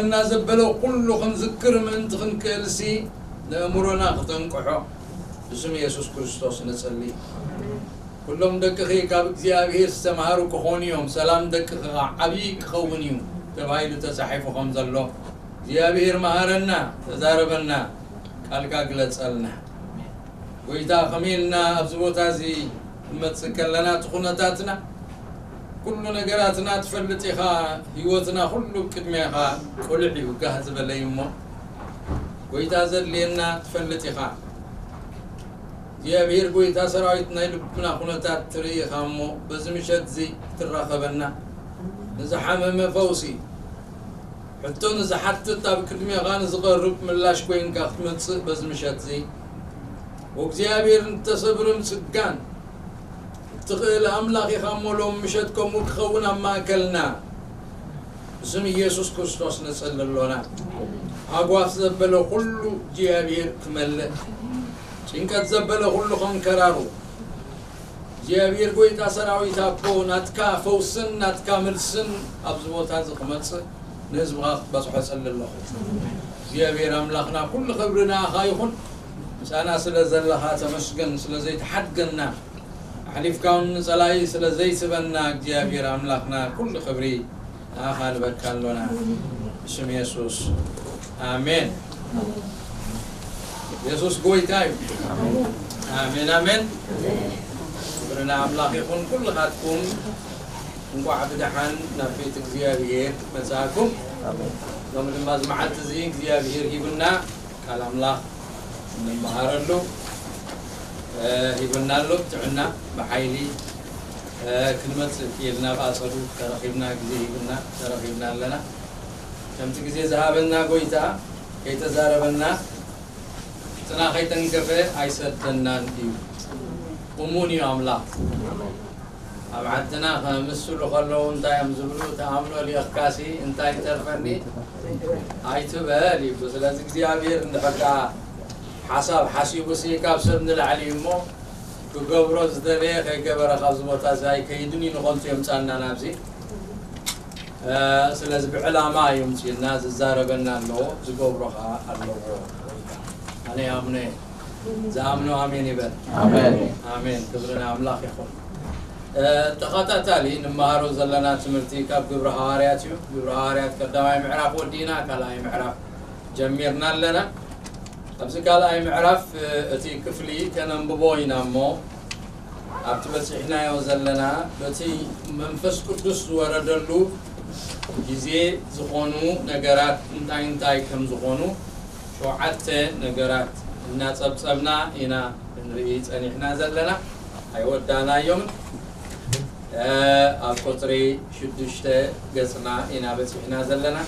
እና ዘበለ ኩሉ ክንዝክር ምእንቲ ክንክእልሲ፣ ነእምሮና ክተንቅሖ ብስም የሱስ ክርስቶስ ንጸሊ። ኩሎም ደቅኺ ካብ እግዚኣብሔር ዝተምሃሩ ክኾኑ እዮም፣ ሰላም ደቅኺ ኸዓ ዓብዪ ክኸውን እዩ ተባሂሉ ተጻሒፉ ከም ዘሎ፣ እግዚኣብሔር መሃረና፣ ተዛረበና፣ ቃልካ ግለጸልና። ጎይታ፣ ከመይ ኢልና ኣብዚ ቦታ እዚ ክንመጽእ ከለና፣ እቲ ኩነታትና፣ ኩሉ ነገራትና ትፈልጥ ኢኻ። ህይወትና ኩሉ ቅድሜኻ ቁልዕ እዩ፣ ጋህ ዝበለ እዩ እሞ፣ ጎይታ፣ ዘድልየና ትፈልጥ ኢኻ። እግዚኣብሔር ጎይታ ሰራዊት፣ ናይ ልብና ኩነታት ትርኢ ኢኻ እሞ፣ በዚ ምሸት እዚ ትራኸበና። ንዝሓመመ ፈውሲ፣ ሕቶ ንዝሓትት ኣብ ቅድሜኻ ንዝቐርብ ምላሽ ኮይንካ ክትመጽእ በዚ ምሸት እዚ፣ ወእግዚኣብሔር ንተሰብርም ጽጋን እትኽእል ኣምላኽ ኢኻ እሞ፣ ሎም ምሸት ከምኡ ክኸውን ኣብ ማእከልና ብስም ኢየሱስ ክርስቶስ ንጸሊ ኣሎና። ሃጓፍ ዘበለ ኩሉ እግዚኣብሔር ክመልእ፣ ጭንቀት ዘበለ ኩሉ ከንከራሩ፣ እግዚኣብሔር ጎይታ ሰራዊት ኣቦ፣ ናትካ ፈውስን ናትካ መልስን ኣብዚ ቦታ እዚ ክመጽእ ንህዝብኻ ክትበጽሖ እጸሊ ኣለኹ። እግዚኣብሔር ኣምላኽና፣ ኩሉ ክብሪ ንኣኻ ይኹን። ምሳና ስለ ዘለኻ ተመስገን፣ ስለ ዘይትሓድገና፣ ኣሕሊፍካ እውን ንጸላኢ ስለ ዘይትህበና፣ እግዚኣብሔር ኣምላኽና፣ ኩሉ ክብሪ ንኣኻ ንበካ ኣሎና፣ ብስም የሱስ፣ ኣሜን። የሱስ ጎይታ እዩ። ኣሜን፣ ኣሜን። ክብሪ ንኣምላኽ ይኹን። ኩልኻትኩም እንቋዕ ብደሓን ናብ ቤት እግዚኣብሔር መጻእኩም። ሎሚ ድማ እዚ መዓልቲ እዚ እግዚኣብሔር ሂቡና፣ ቃል ኣምላኽ እንመሃረሉ፣ እ፣ ሂቡና ኣሎ። ብጥዕና፣ ብሓይሊ፣ እ፣ ክንመጽእ ክኢልና፣ ብኣጸዱ ተረኺብና፣ ግዜ ሂቡና፣ ተረኺብና ኣለና። ከምቲ ግዜ ዝሃበና ጎይታ ከይተዛረበና፣ ጥና ከይተንከፈ ኣይሰደናን እዩ። እሙን እዩ ኣምላኽ። ኣብ ዓድና ከምስሉ ከለዉ እንታይ እዮም ዝብሉ? "ተኣምኖ ሊእኽካሲ እንታይ ይተርፈኒ ኣይትበል" ይብሉ። ስለዚ እግዚኣብሔር እንድሕር ደኣ ሓሳብ ሓሲቡሲ ካብ ሰብ ንላዕሊ እዩ እሞ፣ ክገብሮ ዝደለየ ከይገበረ ካብዚ ቦታ እዚ ኣይከይድን እዩ፣ ንኸንቱ የምጻና ናብዚ። እ፣ ስለዚ ብዕላማ እዩ ምጽኡና፣ ዝዛረበና ኣለዎ፣ ዝገብሮ ኸኣ ኣለዎ። ኣነ ይኣምኖ እየ። ዝኣምኖ ኣሜን ይበል። ኣሜን። ኣሜን። ክብሪ ንኣምላኽ ይኹን። እ፣ ተኸታታሊ ንመሃሮ ዘለና ትምህርቲ ካብ ግብሪ ሃዋርያት እዩ። ግብሪ ሃዋርያት ቀዳማይ ምዕራፍ ወዲእና፣ ካልኣይ ምዕራፍ ጀሚርና ኣለና። ኣብዚ ካልኣይ ምዕራፍ፣ እ፣ እቲ ክፍሊ ከነንብቦ ኢና እሞ፣ ኣብቲ በጺሕናዮ ዘለና፣ በቲ መንፈስ ቅዱስ ዝወረደሉ ግዜ ዝኾኑ ነገራት እንታይ እንታይ ከም ዝኾኑ፣ ሸውዓተ ነገራት እናጸብጸብና ኢና ክንርኢ ጸኒሕና ዘለና። ኣይወዳእናዮምን። እ፣ ኣብ ቁጽሪ ሽዱሽተ ገጽና ኢና በጺሕና ዘለና።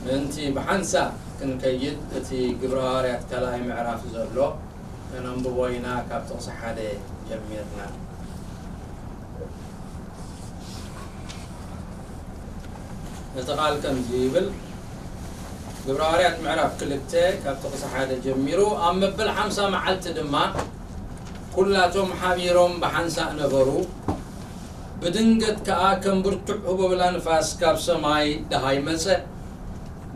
ምእንቲ ብሓንሳእ ክንከይድ፣ እቲ ግብረ ሃዋርያት ካልኣይ ምዕራፍ ዘሎ ከነንብቦ ኢና፣ ካብ ጥቕሲ ሓደ ጀሚርና። እቲ ቃል ከምዚ ይብል፣ ግብረ ሃዋርያት ምዕራፍ ክልተ ካብ ጥቕሲ ሓደ ጀሚሩ፣ ኣብ መበል ሓምሳ መዓልቲ ድማ ኩላቶም ሓቢሮም ብሓንሳእ ነበሩ። ብድንገት ከኣ ከም ብርቱዕ ህቦብላ ንፋስ ካብ ሰማይ ደሃይ መጸ።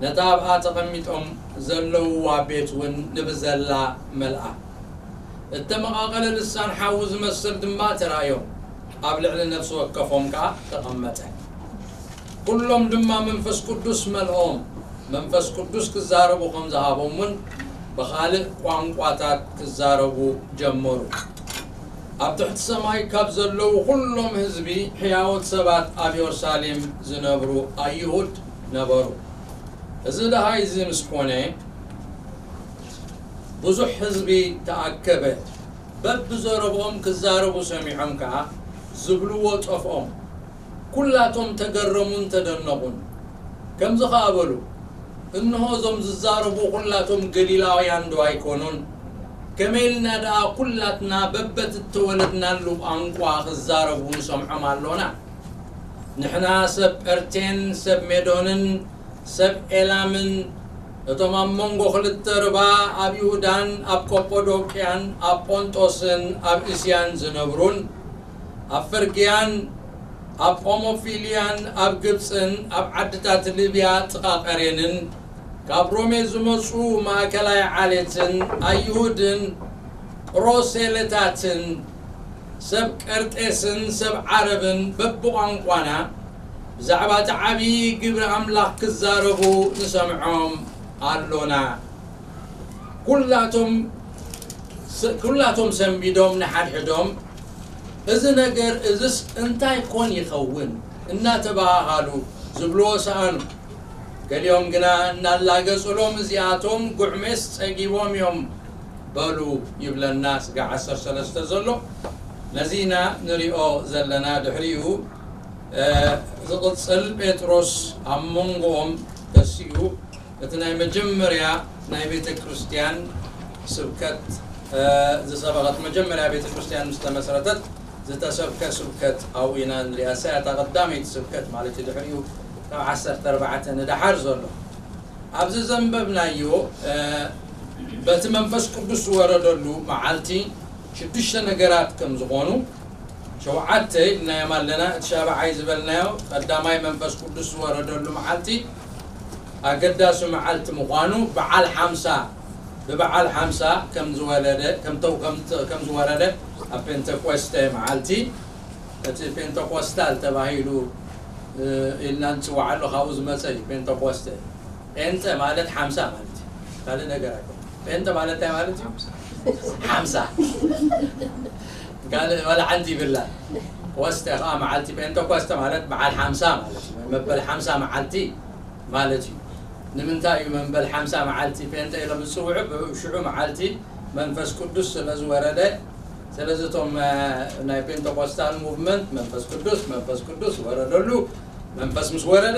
ነታ ኣብኣ ተቐሚጦም ዘለውዋ ቤት እውን ንብዘላ መልኣ። እተመቓቐለ ልሳን ሓዊ ዝመስል ድማ ተራእዮም፣ ኣብ ልዕሊ ነፍሲ ወከፎም ከኣ ተቐመጠ። ኩሎም ድማ መንፈስ ቅዱስ መልኦም፣ መንፈስ ቅዱስ ክዛረቡ ከም ዝሃቦም እውን ብኻልእ ቋንቋታት ክዛረቡ ጀመሩ። ኣብ ትሕቲ ሰማይ ካብ ዘለዉ ኩሎም ህዝቢ፣ ሕያዎት ሰባት ኣብ የሩሳሌም ዝነብሩ ኣይሁድ ነበሩ። እዚ ደሃይ እዚ ምስ ኮነ፣ ብዙሕ ህዝቢ ተኣከበ። በብዘረብኦም ክዛረቡ ሰሚዖም ከኣ፣ ዝብልዎ ጠፍኦም። ኩላቶም ተገረሙን ተደነቑን። ከምዚ ኸኣ በሉ፣ "እንሆ፣ እዞም ዝዛረቡ ኩላቶም ገሊላውያን ዶ ኣይኮኑን? ከመይ ኢልና ደኣ ኩላትና በበቲ እተወለድናሉ ቋንቋ ክዛረቡ ንሰምዖም ኣሎና? ንሕና ሰብ ጴርቴን ሰብ ሜዶንን ሰብ ኤላምን፣ እቶም ኣብ መንጎ ክልተ ርባ፣ ኣብ ይሁዳን ኣብ ቀጶዶቅያን ኣብ ጶንጦስን ኣብ እስያን ዝነብሩን፣ ኣብ ፈርግያን ኣብ ጳሙፊልያን ኣብ ግብጽን ኣብ ዓድታት ሊብያ ጥቓ ቀሬንን ካብ ሮሜ ዝመጹ ማእከላይ ዓሌትን ኣይሁድን ፕሮሴልታትን ሰብ ቀርጤስን ሰብ ዓረብን በብቋንቋና ብዛዕባ እቲ ዓብዪ ግብሪ ኣምላኽ ክዛረቡ ንሰምዖም ኣሎና። ኩላቶም ስ- ኩላቶም ሰንቢዶም ንሓድሕዶም፣ "እዚ ነገር እዝስ እንታይ ኮን ይኸውን?" እናተባሃሃሉ ዝብልዎ ሰኣኑ። ገሊኦም ግና እናላገጹሎም፣ "እዚኣቶም ጉዕሜስ ጸጊቦም እዮም" በሉ ይብለና ስጋዕ ዓሰርተ ሰለስተ ዘሎ። ነዚ ኢና ንሪኦ ዘለና። ድሕሪኡ፣ እ፣ ዝቕጽል ጴጥሮስ ኣብ መንጎኦም ተሲኡ እቲ ናይ መጀመርያ ናይ ቤተ ክርስቲያን ስብከት፣ እ፣ ዝሰበኸት፣ መጀመርያ ቤተ ክርስቲያን ምስ ተመስረተት ዝተሰብከ ስብከት ኣብኡ ኢና ንሪኣ። እሳ እታ ቀዳመይቲ ስብከት ማለት እዩ። ድሕሪኡ ካብ ዓሰርተ ኣርባዕተ ንደሓር ዘሎ ኣብዚ ዘንበብናዮ፣ እ፣ በቲ መንፈስ ቅዱስ ዝወረደሉ መዓልቲ ሽዱሽተ ነገራት ከም ዝኾኑ፣ ሸውዓተ ኢልናዮም ኣለና። እቲ ሻብዓይ ዝበልናዮ ቀዳማይ መንፈስ ቅዱስ ዝወረደሉ መዓልቲ ኣገዳሲ መዓልቲ ምዃኑ፣ በዓል ሓምሳ፣ ብበዓል ሓምሳ ከም ዝወለደ፣ ከም ተው-፣ ከም ተ-፣ ከም ዝወረደ ኣብ ፔንተኮስተ መዓልቲ፣ እቲ ፔንተኮስታል ተባሂሉ፣ እ፣ ኢልና ንጽውዓሉ ካብኡ ዝመጸ እዩ ፔንተኮስተ። ጴንጠ ማለት ሓምሳ ማለት እዩ። ካልእ ነገር ኣይኮነን። ጴንጠ ማለት እንታይ ማለት እዩ? ሓምሳ። ካልእ ዋላ ሓንቲ ይብላ። ኮስተ ኸኣ መዓልቲ፣ ጴንጠኮስተ ማለት በዓል ሓምሳ ማለት እዩ። መበል ሓምሳ መዓልቲ ማለት እዩ። ንምንታይ እዩ መበል ሓምሳ መዓልቲ ጴንጠ ኢሎም ዝጽውዑ? ብሽዑ መዓልቲ መንፈስ ቅዱስ ስለ ዝወረደ። ስለዚ እቶም፣ እ፣ ናይ ፔንተኮስታል ሙቭመንት መንፈስ ቅዱስ፣ መንፈስ ቅዱስ ወረደሉ፣ መንፈስ ምስ ወረደ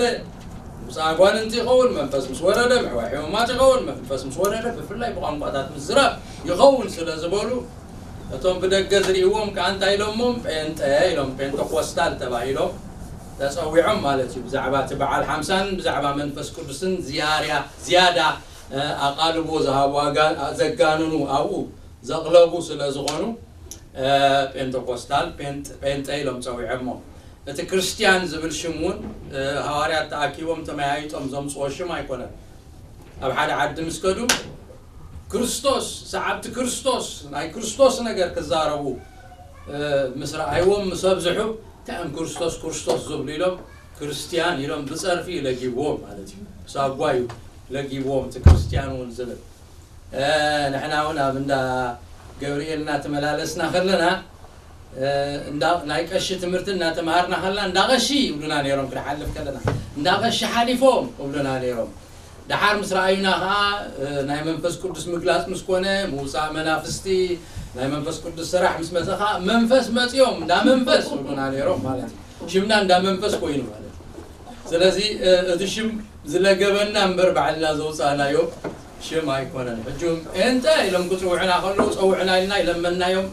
ምውፃእ ኣጓንንቲ ይኸውን፣ መንፈስ ምስ ወረደ ምሕዋይ ሕሙማት ይኸውን፣ መንፈስ ምስ ወረደ ብፍላይ ብቋንቋታት ምዝራብ ይኸውን ስለ ዝበሉ፣ እቶም ብደገ ዝርእይዎም ከኣ እንታይ ኢሎሞም? ጴንጠ ኢሎም፣ ፔንተኮስታል ተባሂሎም ተጸዊዖም ማለት እዩ። ብዛዕባ እቲ በዓል ሓምሳን ብዛዕባ መንፈስ ቅዱስን ዝያርያ-፣ ዝያዳ፣ እ፣ ኣቓልቦ ዝሃቡ፣ ኣጋ-፣ ዘጋንኑ ኣብኡ ዘቕለቡ ስለ ዝኾኑ፣ እ፣ ጴንተኮስታል፣ ጴንጥ-፣ ጴንጠ ኢሎም ጸዊዖሞ። እቲ ክርስትያን ዝብል ሽም እውን፣ እ፣ ሃዋርያት ተኣኪቦም ተመያይጦም ዘምጽኦ ሽም ኣይኮነን። ኣብ ሓደ ዓዲ ምስ ከዱ፣ ክርስቶስ፣ ሰዓብቲ ክርስቶስ፣ ናይ ክርስቶስ ነገር ክዛረቡ፣ እ፣ ምስ ረኣይዎም፣ ምስ ኣብዝሑ፣ "እንታይ እዮም ክርስቶስ፣ ክርስቶስ ዝብሉ?" ኢሎም፣ "ክርስትያን" ኢሎም ብጸርፊ ለጊብዎም ማለት እዩ። ሳጓ እዩ ለጊብዎም፣ እቲ ክርስትያን እውን ዝብል። እ፣ ንሕና እውን ኣብ እንዳ ገብርኤል እናተመላለስና ከለና፣ እ፣ እንዳ-፣ ናይ ቀሺ ትምህርቲ እናተምሃርና ከለና፣ "እንዳ ቀሺ" ይብሉና ነይሮም፣ ክንሓልፍ ከለና፣ "እንዳ ቀሺ ሓሊፎም" ይብሉና ነይሮም። ደሓር ምስ ረኣዩና ኸዓ፣ እ፣ ናይ መንፈስ ቅዱስ ምግላጽ ምስ ኮነ፣ ምውጻእ መናፍስቲ፣ ናይ መንፈስ ቅዱስ ስራሕ ምስ መጸ ኸዓ፣ "መንፈስ መጽዮም፣ እንዳ መንፈስ" ይብሉና ነይሮም ማለት እዩ። ሽምና እንዳ መንፈስ ኮይኑ ማለት እዩ። ስለዚ፣ እ፣ እቲ ሽም ዝለገበና እምበር ባዕልና ዘውጻእናዮ ሽም ኣይኮነን። ሕጂ እውን ጴንጠ ኢሎም ክጽውዑና ከለዉ፣ ጸውዑና ኢልና ይለመንናዮም፣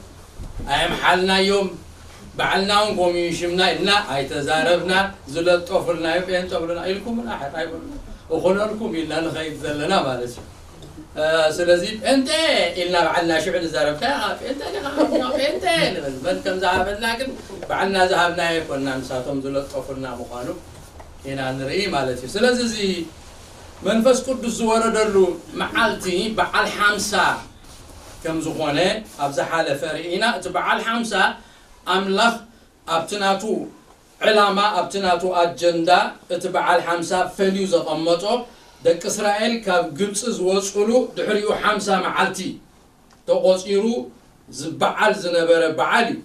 ኣየምሓልናዮም። ባዕልና እውን ከምኡ እዩ ሽምና ኢልና ኣይተዛረብና። ዝለጠፉልናዮ ጴንጠ ብሉና ኢልኩምና፣ ሓጣይ በሉና፣ እኾነልኩም ኢልና ንኸይድ ዘለና ማለት እዩ። እ፣ ስለዚ ጴንጠ ኢልና ባዕልና ሽዑ ንዛረብ። እንታይ ኢኻ ጴንጠ ዲኻ? ጴንጠ ንብል። መን ከም ዝሃበና ግን ባዕልና ዝሃብናዮ ኣይኮንና፣ ንሳቶም ዝለጠፉልና ምዃኑ ኢና ንርኢ ማለት እዩ። ስለዚ እዚ መንፈስ ቅዱስ ዝወረደሉ መዓልቲ በዓል ሓምሳ ከም ዝኾነ ኣብ ዝሓለፈ ርኢና። እቲ በዓል ሓምሳ ኣምላኽ ኣብቲ ናቱ ዕላማ፣ ኣብቲ ናቱ ኣጀንዳ፣ እቲ በዓል ሓምሳ ፈልዩ ዘቐመጦ፣ ደቂ እስራኤል ካብ ግብጺ ዝወጹሉ ድሕሪኡ ሓምሳ መዓልቲ ተቖጺሩ ዝበዓል ዝነበረ በዓል እዩ።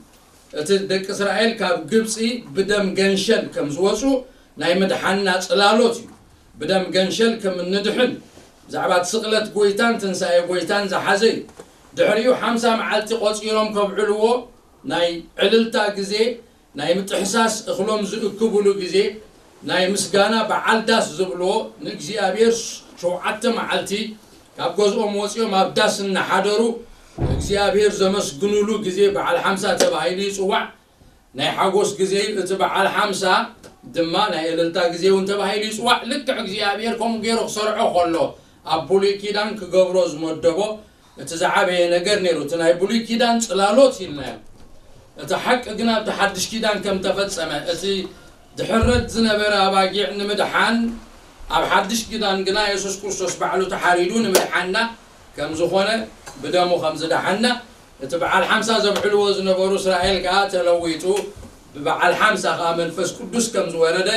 እቲ ደቂ እስራኤል ካብ ግብጺ ብደም ገንሸል ከም ዝወጹ ናይ ምድሓንና ጽላሎት እዩ። ብደም ገንሸል ከም እንድሕን፣ ብዛዕባ እቲ ስቕለት ጐይታን ትንሳኤ ጐይታን ዝሓዘ እዩ። ድሕሪኡ ሓምሳ መዓልቲ ቆጺሮም ከብዕልዎ፣ ናይ ዕልልታ ግዜ፣ ናይ ምጥሕሳስ እኽሎም ዝእክብሉ ግዜ፣ ናይ ምስጋና በዓል ዳስ ዝብልዎ፣ ንእግዚኣብሔር ሸውዓተ መዓልቲ ካብ ገዝኦም ወጺኦም ኣብ ዳስ እናሓደሩ እግዚኣብሔር ዘመስግኑሉ ግዜ በዓል ሓምሳ ተባሂሉ ይጽዋዕ። ናይ ሓጎስ ግዜ እዩ። እቲ በዓል ሓምሳ ድማ ናይ እልልታ ግዜ እውን ተባሂሉ ይጽዋዕ። ልክዕ እግዚኣብሔር ከምኡ ገይሩ ክሰርዖ ከሎ፣ ኣብ ብሉይ ኪዳን ክገብሮ ዝመደቦ እቲ ዝዓበየ ነገር ነይሩ። እቲ ናይ ብሉይ ኪዳን ጽላሎት ኢልናዮ። እቲ ሓቂ ግና ኣብቲ ሓድሽ ኪዳን ከም ተፈጸመ፣ እቲ ድሕረት ዝነበረ ኣባጊዕ ንምድሓን፣ ኣብ ሓድሽ ኪዳን ግና የሱስ ክርስቶስ ባዕሉ ተሓሪዱ ንምድሓንና ከም ዝኾነ፣ ብደሙ ከም ዝደሓንና፣ እቲ በዓል ሓምሳ ዘብዕልዎ ዝነበሩ እስራኤል ከኣ ተለዊጡ፣ ብበዓል ሓምሳ ከኣ መንፈስ ቅዱስ ከም ዝወረደ፣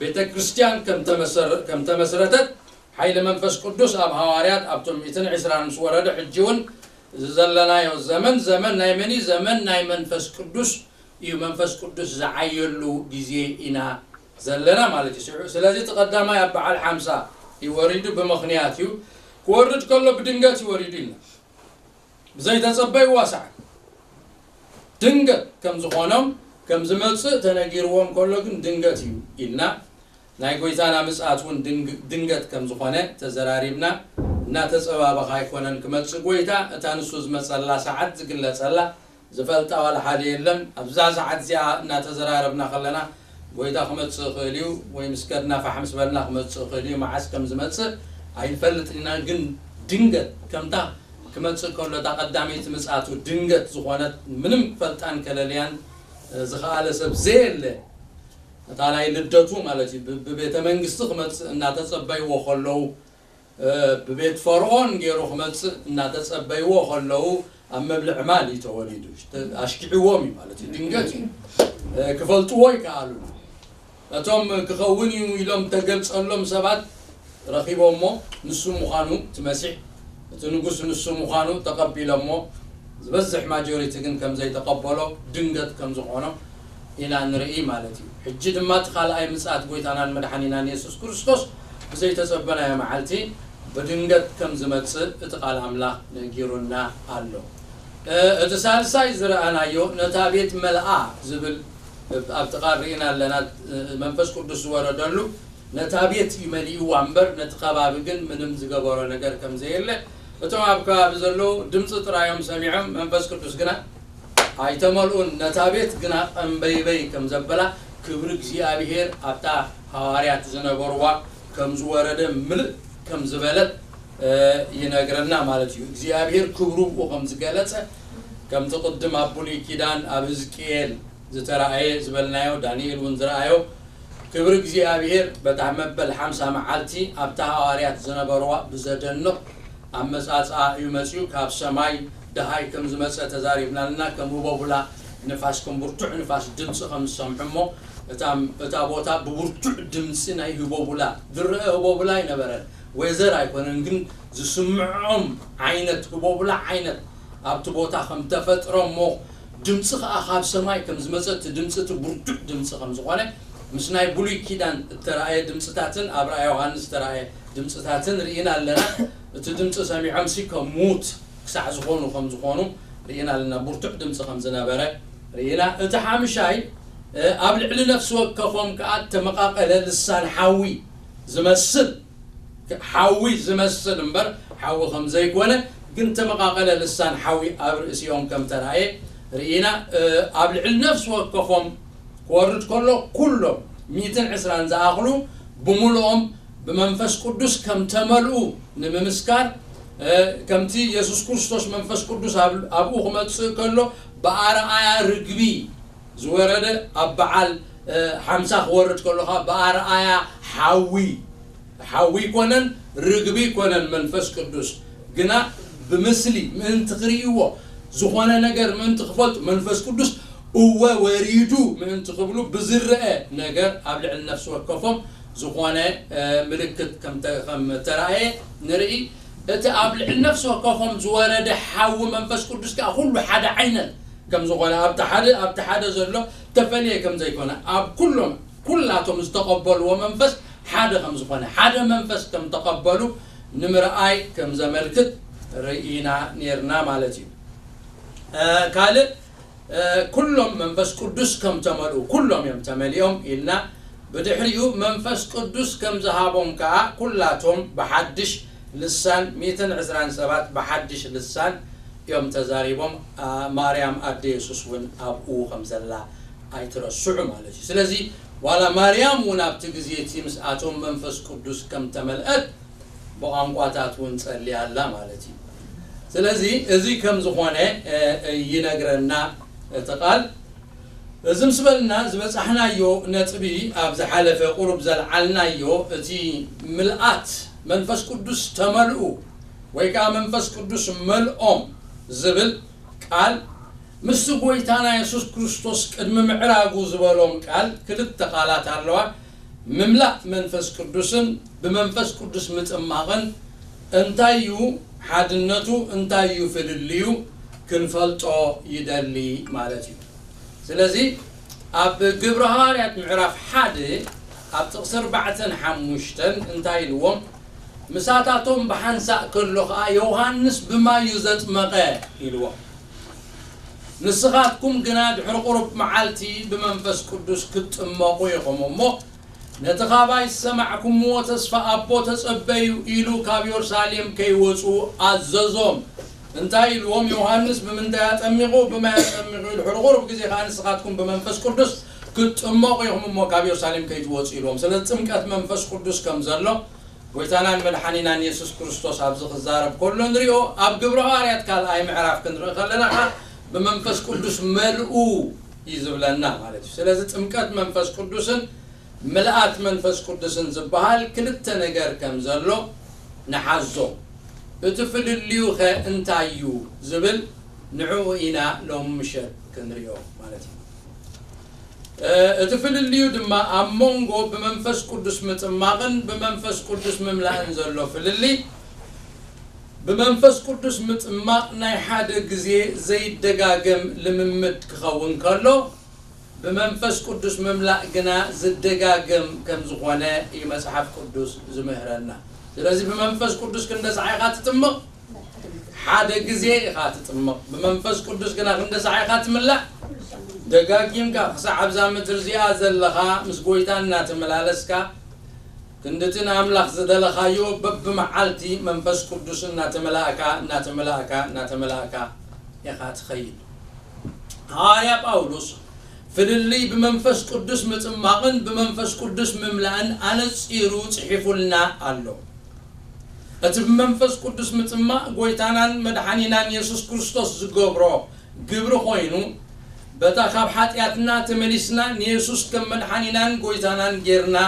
ቤተ ክርስቲያን ከም ተመሰረ-፣ ከም ተመስረተት፣ ሓይሊ መንፈስ ቅዱስ ኣብ ሃዋርያት ኣብቶም ሚእትን ዕስራን ምስ ወረደ፣ ሕጂ እውን እዚ ዘለናዮ ዘመን፣ ዘመን ናይ መን እዩ? ዘመን ናይ መንፈስ ቅዱስ እዩ። መንፈስ ቅዱስ ዝዓየሉ ግዜ ኢና ዘለና ማለት እዩ። ስለ-፣ ስለዚ እቲ ቀዳማይ ኣብ በዓል ሓምሳ እዩ ወሪዱ፣ ብምኽንያት እዩ። ክወርድ ከሎ ብድንገት እዩ ወሪዱ ኢልና። ብዘይተጸበይዋ ሰዓት ድንገት ከም ዝኾኖም፣ ከም ዝመጽእ ተነጊርዎም ከሎ ግን ድንገት እዩ ኢልና። ናይ ጎይታና ምጽኣት እውን ድንግ-፣ ድንገት ከም ዝኾነ ተዘራሪብና። እናተጸባበኻ ኣይኮነን ክመጽእ ጎይታ። እታ ንሱ ዝመጸላ ሰዓት ዝግለጸላ ዝፈልጣ ዋላ ሓደ የለን። ኣብዛ ሰዓት እዚኣ እናተዘራረብና ከለና ጎይታ ክመጽእ ይኽእል እዩ፣ ወይ ምስ ከድና ፋሕ ምስ በልና ክመጽእ ይኽእል እዩ። መዓስ ከም ዝመጽእ ኣይንፈልጥን ኢና። ግን ድንገት ከምታ ክመጽእ ከሎ እታ ቀዳመይቲ ምጽኣቱ ድንገት ዝኾነት፣ ምንም ክፈልጣን ከለልያን ዝኸኣለ ሰብ ዘየለ፣ እታ ናይ ልደቱ ማለት እዩ፣ ብ-፣ ብቤተ መንግስቲ ክመጽእ እናተጸበይዎ ከለዉ፣ እ፣ ብቤት ፈርዖን ገይሩ ክመጽእ እናተጸበይዎ ከለዉ፣ ኣብ መብልዕ ማል እዩ ተወሊዱ። ኣሽኪዕዎም እዩ ማለት እዩ፣ ድንገት እዩ። እ፣ ክፈልጥዎ ይከኣሉ። እቶም ክኸውን እዩ ኢሎም ተገልጸሎም ሰባት ረኺቦሞ፣ ንሱ ምዃኑ እቲ መሲሕ፣ እቲ ንጉስ ንሱ ምዃኑ ተቐቢሎሞ፣ ዝበዝሕ ማጆሪቲ ግን ከም ዘይተቐበሎ፣ ድንገት ከም ዝኾኖ ኢና ንርኢ ማለት እዩ። ሕጂ ድማ እቲ ካልኣይ ምጽኣት ጎይታናን መድሓኒናን የሱስ ክርስቶስ ብዘይተጸበናዮ መዓልቲ ብድንገት ከም ዝመጽእ እቲ ቃል ኣምላኽ ነጊሩና ኣሎ። እ፣ እቲ ሳልሳይ ዝረኣናዮ ነታ ቤት መልኣ ዝብል ኣብቲ ቃል ርኢና ኣለና። እ፣ መንፈስ ቅዱስ ዝወረደሉ ነታ ቤት እዩ መሊእዋ እምበር ነቲ ከባቢ ግን ምንም ዝገበሮ ነገር ከም ዘየለ፣ እቶም ኣብ ከባቢ ዘለዉ ድምፂ ጥራዮም ሰሚዖም፣ መንፈስ ቅዱስ ግና ኣይተመልኡን። ነታ ቤት ግና ቀንበይበይ ከም ዘበላ፣ ክብሪ እግዚኣብሔር ኣብታ ሃዋርያት ዝነበርዋ ከም ዝወረደ፣ ምልእ ከም ዝበለት፣ እ፣ ይነግረና ማለት እዩ። እግዚኣብሔር ክብሩ ብኡ ከም ዝገለጸ፣ ከምቲ ቅድም ኣብ ብሉይ ኪዳን ኣብ ህዝቅኤል ዝተራእየ ዝበልናዮ፣ ዳንኤል እውን ዝረኣዮ፣ ክብሪ እግዚኣብሔር በታ መበል ሓምሳ መዓልቲ ኣብታ ሃዋርያት ዝነበርዋ ብዘደንቕ ኣመጻጽኣ እዩ መጺኡ። ካብ ሰማይ ደሃይ ከም ዝመጸ ተዛሪብናልና፣ ከም ህቦቡላ ንፋስ፣ ከም ብርቱዕ ንፋስ ድምጺ ከም ዝሰምዑ እሞ፣ እታ፣ እታ ቦታ ብብርቱዕ ድምጺ ናይ ህቦቡላ፣ ዝረአ ህቦቡላ ኣይነበረን። ዌዘር ኣይኮነን፣ ግን ዝስምዖም ዓይነት ህቦቡላ ዓይነት ኣብቲ ቦታ ከም ተፈጥረ እሞ፣ ድምጺ ከኣ ካብ ሰማይ ከም ዝመጸ፣ እቲ ድምጺ እቲ ብርቱዕ ድምጺ ከም ዝኾነ፣ ምስ ናይ ብሉይ ኪዳን እተራእየ ድምጽታትን ኣብ ራእየ ዮሃንስ እተራእየ ድምጽታትን ርኢና ኣለና። እቲ ድምጺ ሰሚዖምሲ ከም ሙት ክሳዕ ዝኾኑ ከም ዝኾኑ ርኢና ኣለና። ብርቱዕ ድምጺ ከም ዝነበረ ርኢና። እቲ ሓምሻይ፣ እ፣ ኣብ ልዕሊ ነፍሲ ወከፎም ከኣ እተመቓቐለ ልሳን ሓዊ ዝመስል፣ ሓዊ ዝመስል እምበር ሓዊ ከም ዘይኮነ፣ ግን ተመቓቐለ ልሳን ሓዊ ኣብ ርእሲኦም ከም ተራእየ ርኢና። እ፣ ኣብ ልዕሊ ነፍሲ ወከፎም ክወርድ ከሎ፣ ኩሎም ሚእትን ዕስራን ዝኣኽሉ ብምሉኦም ብመንፈስ ቅዱስ ከም ተመልኡ ንምምስካር፣ እ፣ ከምቲ የሱስ ክርስቶስ መንፈስ ቅዱስ ኣብ-፣ ኣብኡ ክመጽእ ከሎ ብኣርኣያ ርግቢ ዝወረደ፣ ኣብ በዓል፣ እ፣ ሓምሳ ክወርድ ከሎ ኸኣ ብኣርኣያ ሓዊ፣ ሓዊ ይኮነን፣ ርግቢ ይኮነን፣ መንፈስ ቅዱስ ግና ብምስሊ ምእንቲ ክርእይዎ፣ ዝኾነ ነገር ምእንቲ ክፈልጡ፣ መንፈስ ቅዱስ እወ ወሪዱ ምእንቲ ክብሉ ብዝረአ ነገር ኣብ ልዕሊ ነፍሲ ወከፎም ዝኾነ፣ እ፣ ምልክት ከም ተ-፣ ከም ተራእየ ንርኢ። እቲ ኣብ ልዕሊ ነፍሲ ወከፎም ዝወረደ ሓዊ መንፈስ ቅዱስ ከኣ ኩሉ ሓደ ዓይነት ከም ዝኾነ፣ ኣብቲ ሓደ፣ ኣብቲ ሓደ ዘሎ ተፈልየ ከም ዘይኮነ፣ ኣብ ኩሎም፣ ኩላቶም ዝተቐበልዎ መንፈስ ሓደ ከም ዝኾነ፣ ሓደ መንፈስ ከም ተቐበሉ ንምርኣይ ከም ዘመልክት ርኢና ኔርና ማለት እዩ። እ፣ ካልእ፣ እ፣ ኩሎም መንፈስ ቅዱስ ከም ተመልኡ፣ ኩሎም እዮም ተመሊኦም ኢልና። ብድሕሪኡ መንፈስ ቅዱስ ከም ዝሃቦም ከኣ ኩላቶም ብሓድሽ ልሳን፣ ሚእትን ዕስራን ሰባት ብሓድሽ ልሳን እዮም ተዛሪቦም። ኣ፣ ማርያም ኣደ የሱስ እውን ኣብኡ ከም ዘላ ኣይትረስዑ ማለት እዩ። ስለዚ ዋላ ማርያም እውን ኣብቲ ግዜ እቲ ምስኣቶም መንፈስ ቅዱስ ከም ተመልአት ብቋንቋታት እውን ጸልያ ኣላ ማለት እዩ። ስለዚ እዚ ከም ዝኾነ፣ እ፣ ይነግረና። እቲ ቃል እዚ ምስ በልና ዝበጻሕናዮ ነጥቢ፣ ኣብ ዝሓለፈ ቁሩብ ዘልዓልናዮ፣ እቲ ምልኣት መንፈስ ቅዱስ ተመልኡ ወይ ከኣ መንፈስ ቅዱስ መልኦም ዝብል ቃል፣ ምስቲ ጎይታና የሱስ ክርስቶስ ቅድሚ ምዕራጉ ዝበሎም ቃል ክልተ ቃላት ኣለዋ። ምምላእ መንፈስ ቅዱስን ብመንፈስ ቅዱስ ምጥማቕን እንታይ እዩ ሓድነቱ፣ እንታይ እዩ ፍልልዩ ክንፈልጦ ይደሊ ማለት እዩ። ስለዚ ኣብ ግብረ ሃዋርያት ምዕራፍ ሓደ ኣብ ጥቕሲ ኣርባዕተን ሓሙሽተን እንታይ ኢልዎም? ምሳታቶም ብሓንሳእ ከሎ ኸኣ ዮሃንስ ብማይ እዩ ዘጥመቐ ኢልዎም። ንስኻትኩም ግና ድሕሪ ቁሩብ መዓልቲ ብመንፈስ ቅዱስ ክትጥመቑ ኢኹም እሞ፣ ነቲ ካባይ ዝሰማዕኩምዎ ተስፋ ኣቦ ተጸበዩ ኢሉ ካብ የሩሳሌም ከይወጹ ኣዘዞም። እንታይ ኢልዎም? ዮሃንስ ብምንታይ ኣጠሚቑ? ብማይ ኣጠሚቑ ኢሉ፣ ድሕሪ ቁሩብ ግዜ ከኣ ንስኻትኩም ብመንፈስ ቅዱስ ክትጥመቑ ኢኹም እሞ ካብ የሩሳሌም ከይትወጹ ኢልዎም። ስለዚ ጥምቀት መንፈስ ቅዱስ ከም ዘሎ ጎይታናን መድሓኒናን የሱስ ክርስቶስ ኣብዚ ክዛረብ ከሎ ንሪኦ። ኣብ ግብረ ሃዋርያት ካልኣይ ምዕራፍ ክንርኢ ከለና ኸዓ ብመንፈስ ቅዱስ መልኡ እዩ ዝብለና ማለት እዩ። ስለዚ ጥምቀት መንፈስ ቅዱስን ምልኣት መንፈስ ቅዱስን ዝበሃል ክልተ ነገር ከም ዘሎ ንሓዞ። እቲ ፍልልዩ ኸ እንታይ እዩ ዝብል ንዕኡ ኢና ሎም ምሸት ክንሪኦ ማለት እዩ። እቲ ፍልልዩ ድማ ኣብ መንጎ ብመንፈስ ቅዱስ ምጥማቕን ብመንፈስ ቅዱስ ምምላእን ዘሎ ፍልልይ፣ ብመንፈስ ቅዱስ ምጥማቕ ናይ ሓደ ግዜ ዘይደጋገም ልምምድ ክኸውን ከሎ፣ ብመንፈስ ቅዱስ ምምላእ ግና ዝደጋገም ከም ዝኾነ እዩ መጽሓፍ ቅዱስ ዝምህረና። ስለዚ ብመንፈስ ቅዱስ ክንደሳዕ ኢኻ ትጥምቕ፣ ሓደ ግዜ ኢኻ ትጥምቕ። ብመንፈስ ቅዱስ ግና ክንደሳዕ ኢኻ ትምላእ፣ ደጋጊምካ ክሳዕ ኣብዛ ምድሪ እዚኣ ዘለኻ ምስ ጎይታ እናተመላለስካ፣ ክንድቲ ንኣምላኽ ዝደለኻዮ በብመዓልቲ መንፈስ ቅዱስ እናተመላእካ፣ እናተመላእካ፣ እናተመላእካ ኢኻ ትኸይድ። ሃዋርያ ጳውሎስ ፍልልይ ብመንፈስ ቅዱስ ምጥማቕን ብመንፈስ ቅዱስ ምምላእን ኣነጺሩ ጽሒፉልና ኣሎ። እቲ ብመንፈስ ቅዱስ ምጥማቕ ጎይታናን መድሓኒናን የሱስ ክርስቶስ ዝገብሮ ግብሪ ኮይኑ፣ በታ ካብ ሓጢኣትና ተመሊስና ንየሱስ ከም መድሓኒናን ጎይታናን ጌርና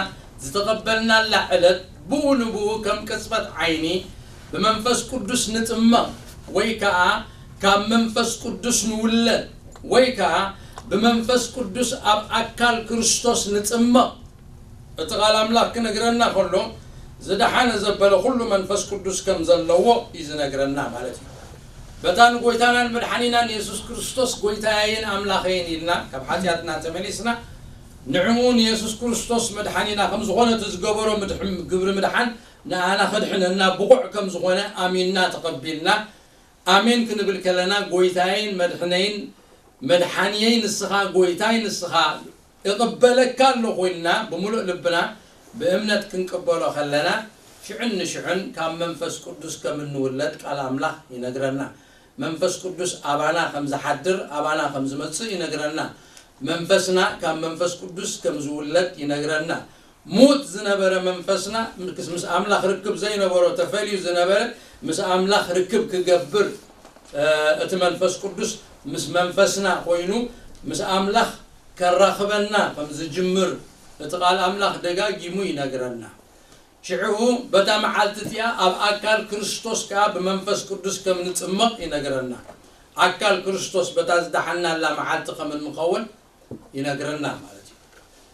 ዝተቐበልናላ ዕለት ብኡ ንብኡ ከም ቅጽበት ዓይኒ ብመንፈስ ቅዱስ ንጥመቕ ወይ ከኣ ካብ መንፈስ ቅዱስ ንውለድ ወይ ከኣ ብመንፈስ ቅዱስ ኣብ ኣካል ክርስቶስ ንጥመቕ። እቲ ቃል ኣምላኽ ክነግረና ከሎ ዝደሓነ ዘበለ ኩሉ መንፈስ ቅዱስ ከም ዘለዎ እዩ ዝነግረና ማለት እዩ። በታ ንጎይታናን መድሓኒናን የሱስ ክርስቶስ ጎይታየይን ኣምላኸይን ኢልና ካብ ሓጢኣትና ተመሊስና ንዕኡ ንየሱስ ክርስቶስ መድሓኒና ከም ዝኾነ እቲ ዝገበሮ ምድሕ- ግብሪ ምድሓን ንኣና ከድሕነና ብቑዕ ከም ዝኾነ ኣሚንና ተቐቢልና ኣሜን ክንብል ከለና ጎይታየይን መድሕነይን መድሓንየይ ንስኻ ጎይታይ ንስኻ እቕበለካ ኣለኹ ኢልና ብምሉእ ልብና ብእምነት ክንቅበሎ ከለና ሽሕን ንሽሕን ካብ መንፈስ ቅዱስ ከም እንውለድ ቃል ኣምላኽ ይነግረና። መንፈስ ቅዱስ ኣባና ከም ዝሓድር ኣባና ከም ዝመጽእ ይነግረና። መንፈስና ካብ መንፈስ ቅዱስ ከም ዝውለድ ይነግረና። ሙት ዝነበረ መንፈስና ምስ ኣምላኽ ርክብ ዘይነበሮ ተፈልዩ ዝነበረ ምስ ኣምላኽ ርክብ ክገብር እቲ መንፈስ ቅዱስ ምስ መንፈስና ኮይኑ ምስ ኣምላኽ ከራኽበና ከም ዝጅምር እቲ ቃል ኣምላኽ ደጋጊሙ ይነግረና። ሽዑ በታ መዓልቲ እቲኣ ኣብ ኣካል ክርስቶስ ከኣ ብመንፈስ ቅዱስ ከም ንጽመቕ ይነግረና። ኣካል ክርስቶስ በታ ዝደሓናላ መዓልቲ ከም እንኸውን ይነግረና ማለት እዩ።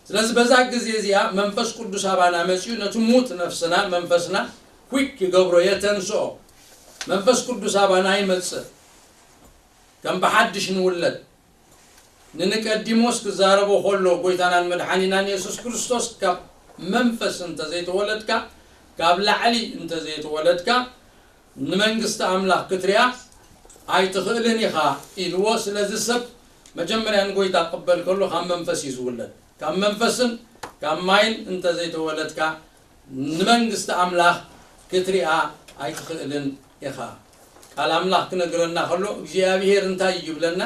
ስለዚ በዛ ግዜ እዚኣ መንፈስ ቅዱስ ኣባና መጺኡ ነቲ ሙት ነፍስና መንፈስና quick ይገብሮ የተንስኦ። መንፈስ ቅዱስ ኣባና ይመጽእ ከም ብሓድሽ ንውለድ። ንኒቀዲሞስ ክዛረቦ ከሎ ጎይታናን መድሓኒናን የሱስ ክርስቶስ ካብ መንፈስ እንተዘይተወለድካ ካብ ላዕሊ እንተዘይተወለድካ ንመንግስቲ ኣምላኽ ክትሪኣ ኣይትኽእልን ኢኻ ኢልዎ። ስለዚ ሰብ መጀመርያ ንጎይታ ክቕበል ከሎ ካብ መንፈስ እዩ ዝውለድ። ካብ መንፈስን ካብ ማይን እንተዘይተወለድካ ንመንግስቲ ኣምላኽ ክትሪኣ ኣይትኽእልን ኢኻ። ቃል ኣምላኽ ክነግረና ከሎ እግዚኣብሄር እንታይ እዩ ይብለና?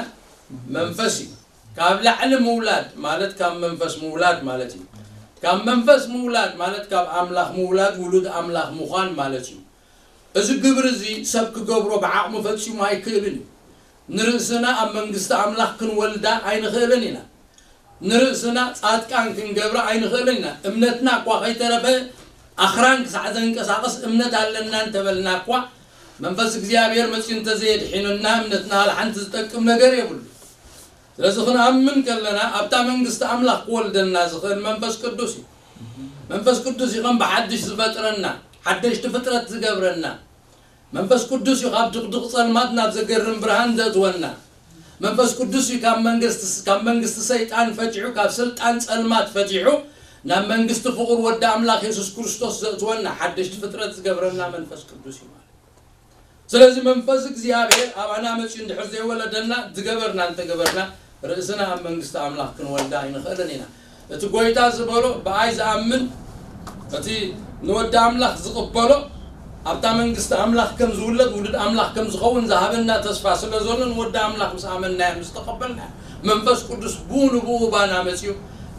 መንፈስ እዩ። ካብ ላዕሊ ምውላድ ማለት ካብ መንፈስ ምውላድ ማለት እዩ። ካብ መንፈስ ምውላድ ማለት ካብ ኣምላኽ ምውላድ ውሉድ ኣምላኽ ምዃን ማለት እዩ። እዚ ግብሪ እዚ ሰብ ክገብሮ ብዓቕሙ ፈጺሙ ኣይክእልን እዩ። ንርእስና ኣብ መንግስቲ ኣምላኽ ክንወልዳ ኣይንኽእልን ኢና። ንርእስና ጻድቃን ክንገብራ ኣይንኽእልን ኢና። እምነትና እኳ ከይተረፈ ኣኽራን ክሳዕ ዘንቀሳቕስ እምነት ኣለና እንተበልና እኳ፣ መንፈስ እግዚኣብሔር መጺኡ እንተዘየድሒኑና እምነትና ዋላ ሓንቲ ዝጠቅም ነገር የብሉ። ስለዚ ክንኣምን ከለና ኣብታ መንግስቲ ኣምላኽ ክወልደና ዝኽእል መንፈስ ቅዱስ እዩ። መንፈስ ቅዱስ እዩ ከም ብሓድሽ ዝፈጥረና፣ ሓደሽቲ ፍጥረት ዝገብረና። መንፈስ ቅዱስ እዩ ካብ ድቕድቕ ጸልማት ናብ ዘገርም ብርሃን ዘእትወና። መንፈስ ቅዱስ እዩ ካብ መንግስቲ፣ ካብ መንግስቲ ሰይጣን ፈቲሑ፣ ካብ ስልጣን ጸልማት ፈቲሑ ናብ መንግስቲ ፍቑር ወዲ ኣምላኽ የሱስ ክርስቶስ ዘእትወና፣ ሓደሽቲ ፍጥረት ዝገብረና መንፈስ ቅዱስ እዩ ማለት። ስለዚ መንፈስ እግዚኣብሔር ኣባና መጺኡ እንድሕር ዘይወለደና፣ ዝገበርና እንተገበርና፣ ርእስና ኣብ መንግስቲ ኣምላኽ ክንወልዳ ኣይንኽእልን ኢና። እቲ ጎይታ ዝበሎ፣ ብኣይ ዝኣምን፣ እቲ ንወዲ ኣምላኽ ዝቕበሎ፣ ኣብታ መንግስቲ ኣምላኽ ከም ዝውለድ፣ ውሉድ ኣምላኽ ከም ዝኸውን ዝሃበና ተስፋ ስለ ዘሎ፣ ንወዲ ኣምላኽ ምስ ኣመንናዮ፣ ምስ ተቐበልናዮ፣ መንፈስ ቅዱስ ብኡ ንብኡ ባና መጺኡ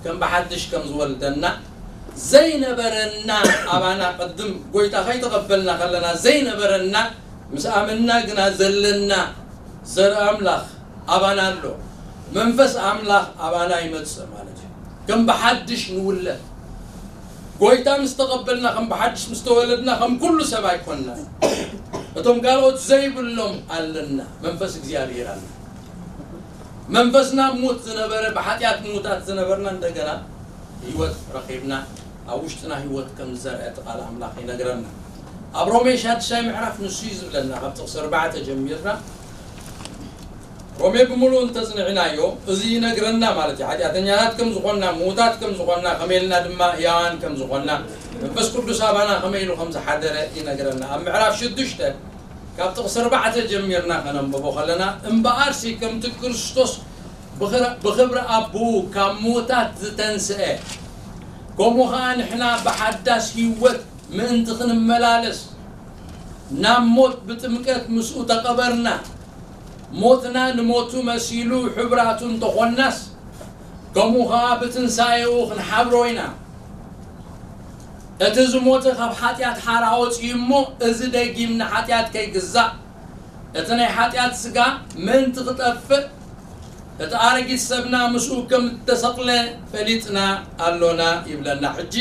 ከም ብሓድሽ ከም ዝወልደና፣ ዘይነበረና ኣባና፣ ቅድም ጎይታ ከይተቐበልና ከለና ዘይነበረና፣ ምስ ኣመንና ግና ዘለና ዘርኢ ኣምላኽ ኣባና ኣሎ። መንፈስ ኣምላኽ ኣባና ይመጽእ ማለት እዩ። ከም ብሓድሽ ንውለድ። ጎይታ ምስ ተቐበልና፣ ከም ብሓድሽ ምስ ተወለድና፣ ከም ኩሉ ሰብ ኣይኮንና። እቶም ካልኦት ዘይብሎም ኣለና፣ መንፈስ እግዚኣብሔር ኣለ። መንፈስና ሙት ዝነበረ፣ ብሓጢኣት ሙታት ዝነበርና፣ እንደገና ህይወት ረኺብና፣ ኣብ ውሽጥና ህይወት ከም ዝዘርአ እቲ ቃል ኣምላኽ ይነግረና። ኣብ ሮሜ ሻድሻይ ምዕራፍ ንሱ እዩ ዝብለና፣ ካብ ጥቕሲ ኣርባዕተ ጀሚርና፣ ሮሜ ብምሉኡ እንተጽንዕናዮ፣ እዚ ይነግረና ማለት እዩ። ሓጢኣተኛታት ከም ዝኾንና፣ ምዉታት ከም ዝኾንና፣ ከመይ ኢልና ድማ ህያዋን ከም ዝኾንና፣ መንፈስ ቅዱስ ኣባና ከመይ ኢሉ ከም ዝሓደረ ይነግረና። ኣብ ምዕራፍ ሽዱሽተ ካብ ጥቕሲ ኣርባዕተ ጀሚርና ከነንብቦ ከለና፣ እምበኣርሲ ከምቲ ክርስቶስ ብኽረ-፣ ብኽብሪ ኣቦኡ ካብ ምዉታት ዝተንስአ፣ ከምኡ ኸኣ ንሕና ብሓዳስ ህይወት ምእንቲ ክንመላለስ፣ ናብ ሞት ብጥምቀት ምስኡ ተቐበርና። ሞትና ንሞቱ መሲሉ ሕብራቱ እንተኾንናስ፣ ከምኡ ኸኣ ብትንሳኤኡ ክንሓብሮ ኢና። እቲ ዝሞተ ካብ ሓጢኣት ሓራ ወጺኡ እሞ፣ እዚ ደጊም ንሓጢኣት ከይግዛእ፣ እቲ ናይ ሓጢኣት ስጋ ምእንቲ ክጠፍእ፣ እቲ ኣረጊት ሰብና ምስኡ ከም እተሰቕለ ፈሊጥና ኣሎና ይብለና። ሕጂ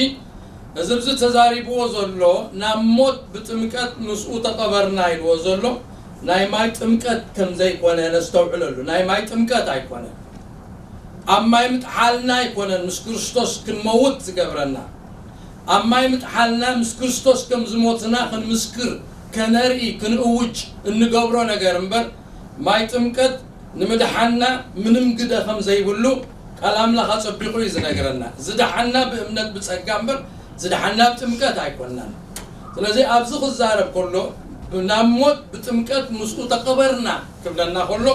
እዚ ኣብዚ ተዛሪብዎ ዘሎ፣ ናብ ሞት ብጥምቀት ምስኡ ተቐበርና ኢልዎ ዘሎ፣ ናይ ማይ ጥምቀት ከም ዘይኮነ ነስተውዕለሉ። ናይ ማይ ጥምቀት ኣይኮነን። ኣብ ማይ ምጥሓልና ኣይኮነን ምስ ክርስቶስ ክንመውት ዝገብረና። ኣብ ማይ ምጥሓልና ምስ ክርስቶስ ከም ዝሞትና ክንምስክር፣ ከነርኢ፣ ክንእውጅ እንገብሮ ነገር እምበር፣ ማይ ጥምቀት ንምድሓንና ምንም ግደ ከም ዘይብሉ ቃል ኣምላኽ ኣጸቢቑ እዩ ዝነግረና። ዝደሓንና ብእምነት ብጸጋ እምበር፣ ዝደሓንና ብጥምቀት ኣይኮንናን። ስለዚ ኣብዚ ክዛረብ ከሎ፣ ናብ ሞት ብጥምቀት ምስኡ ተቐበርና ክብለና ከሎ፣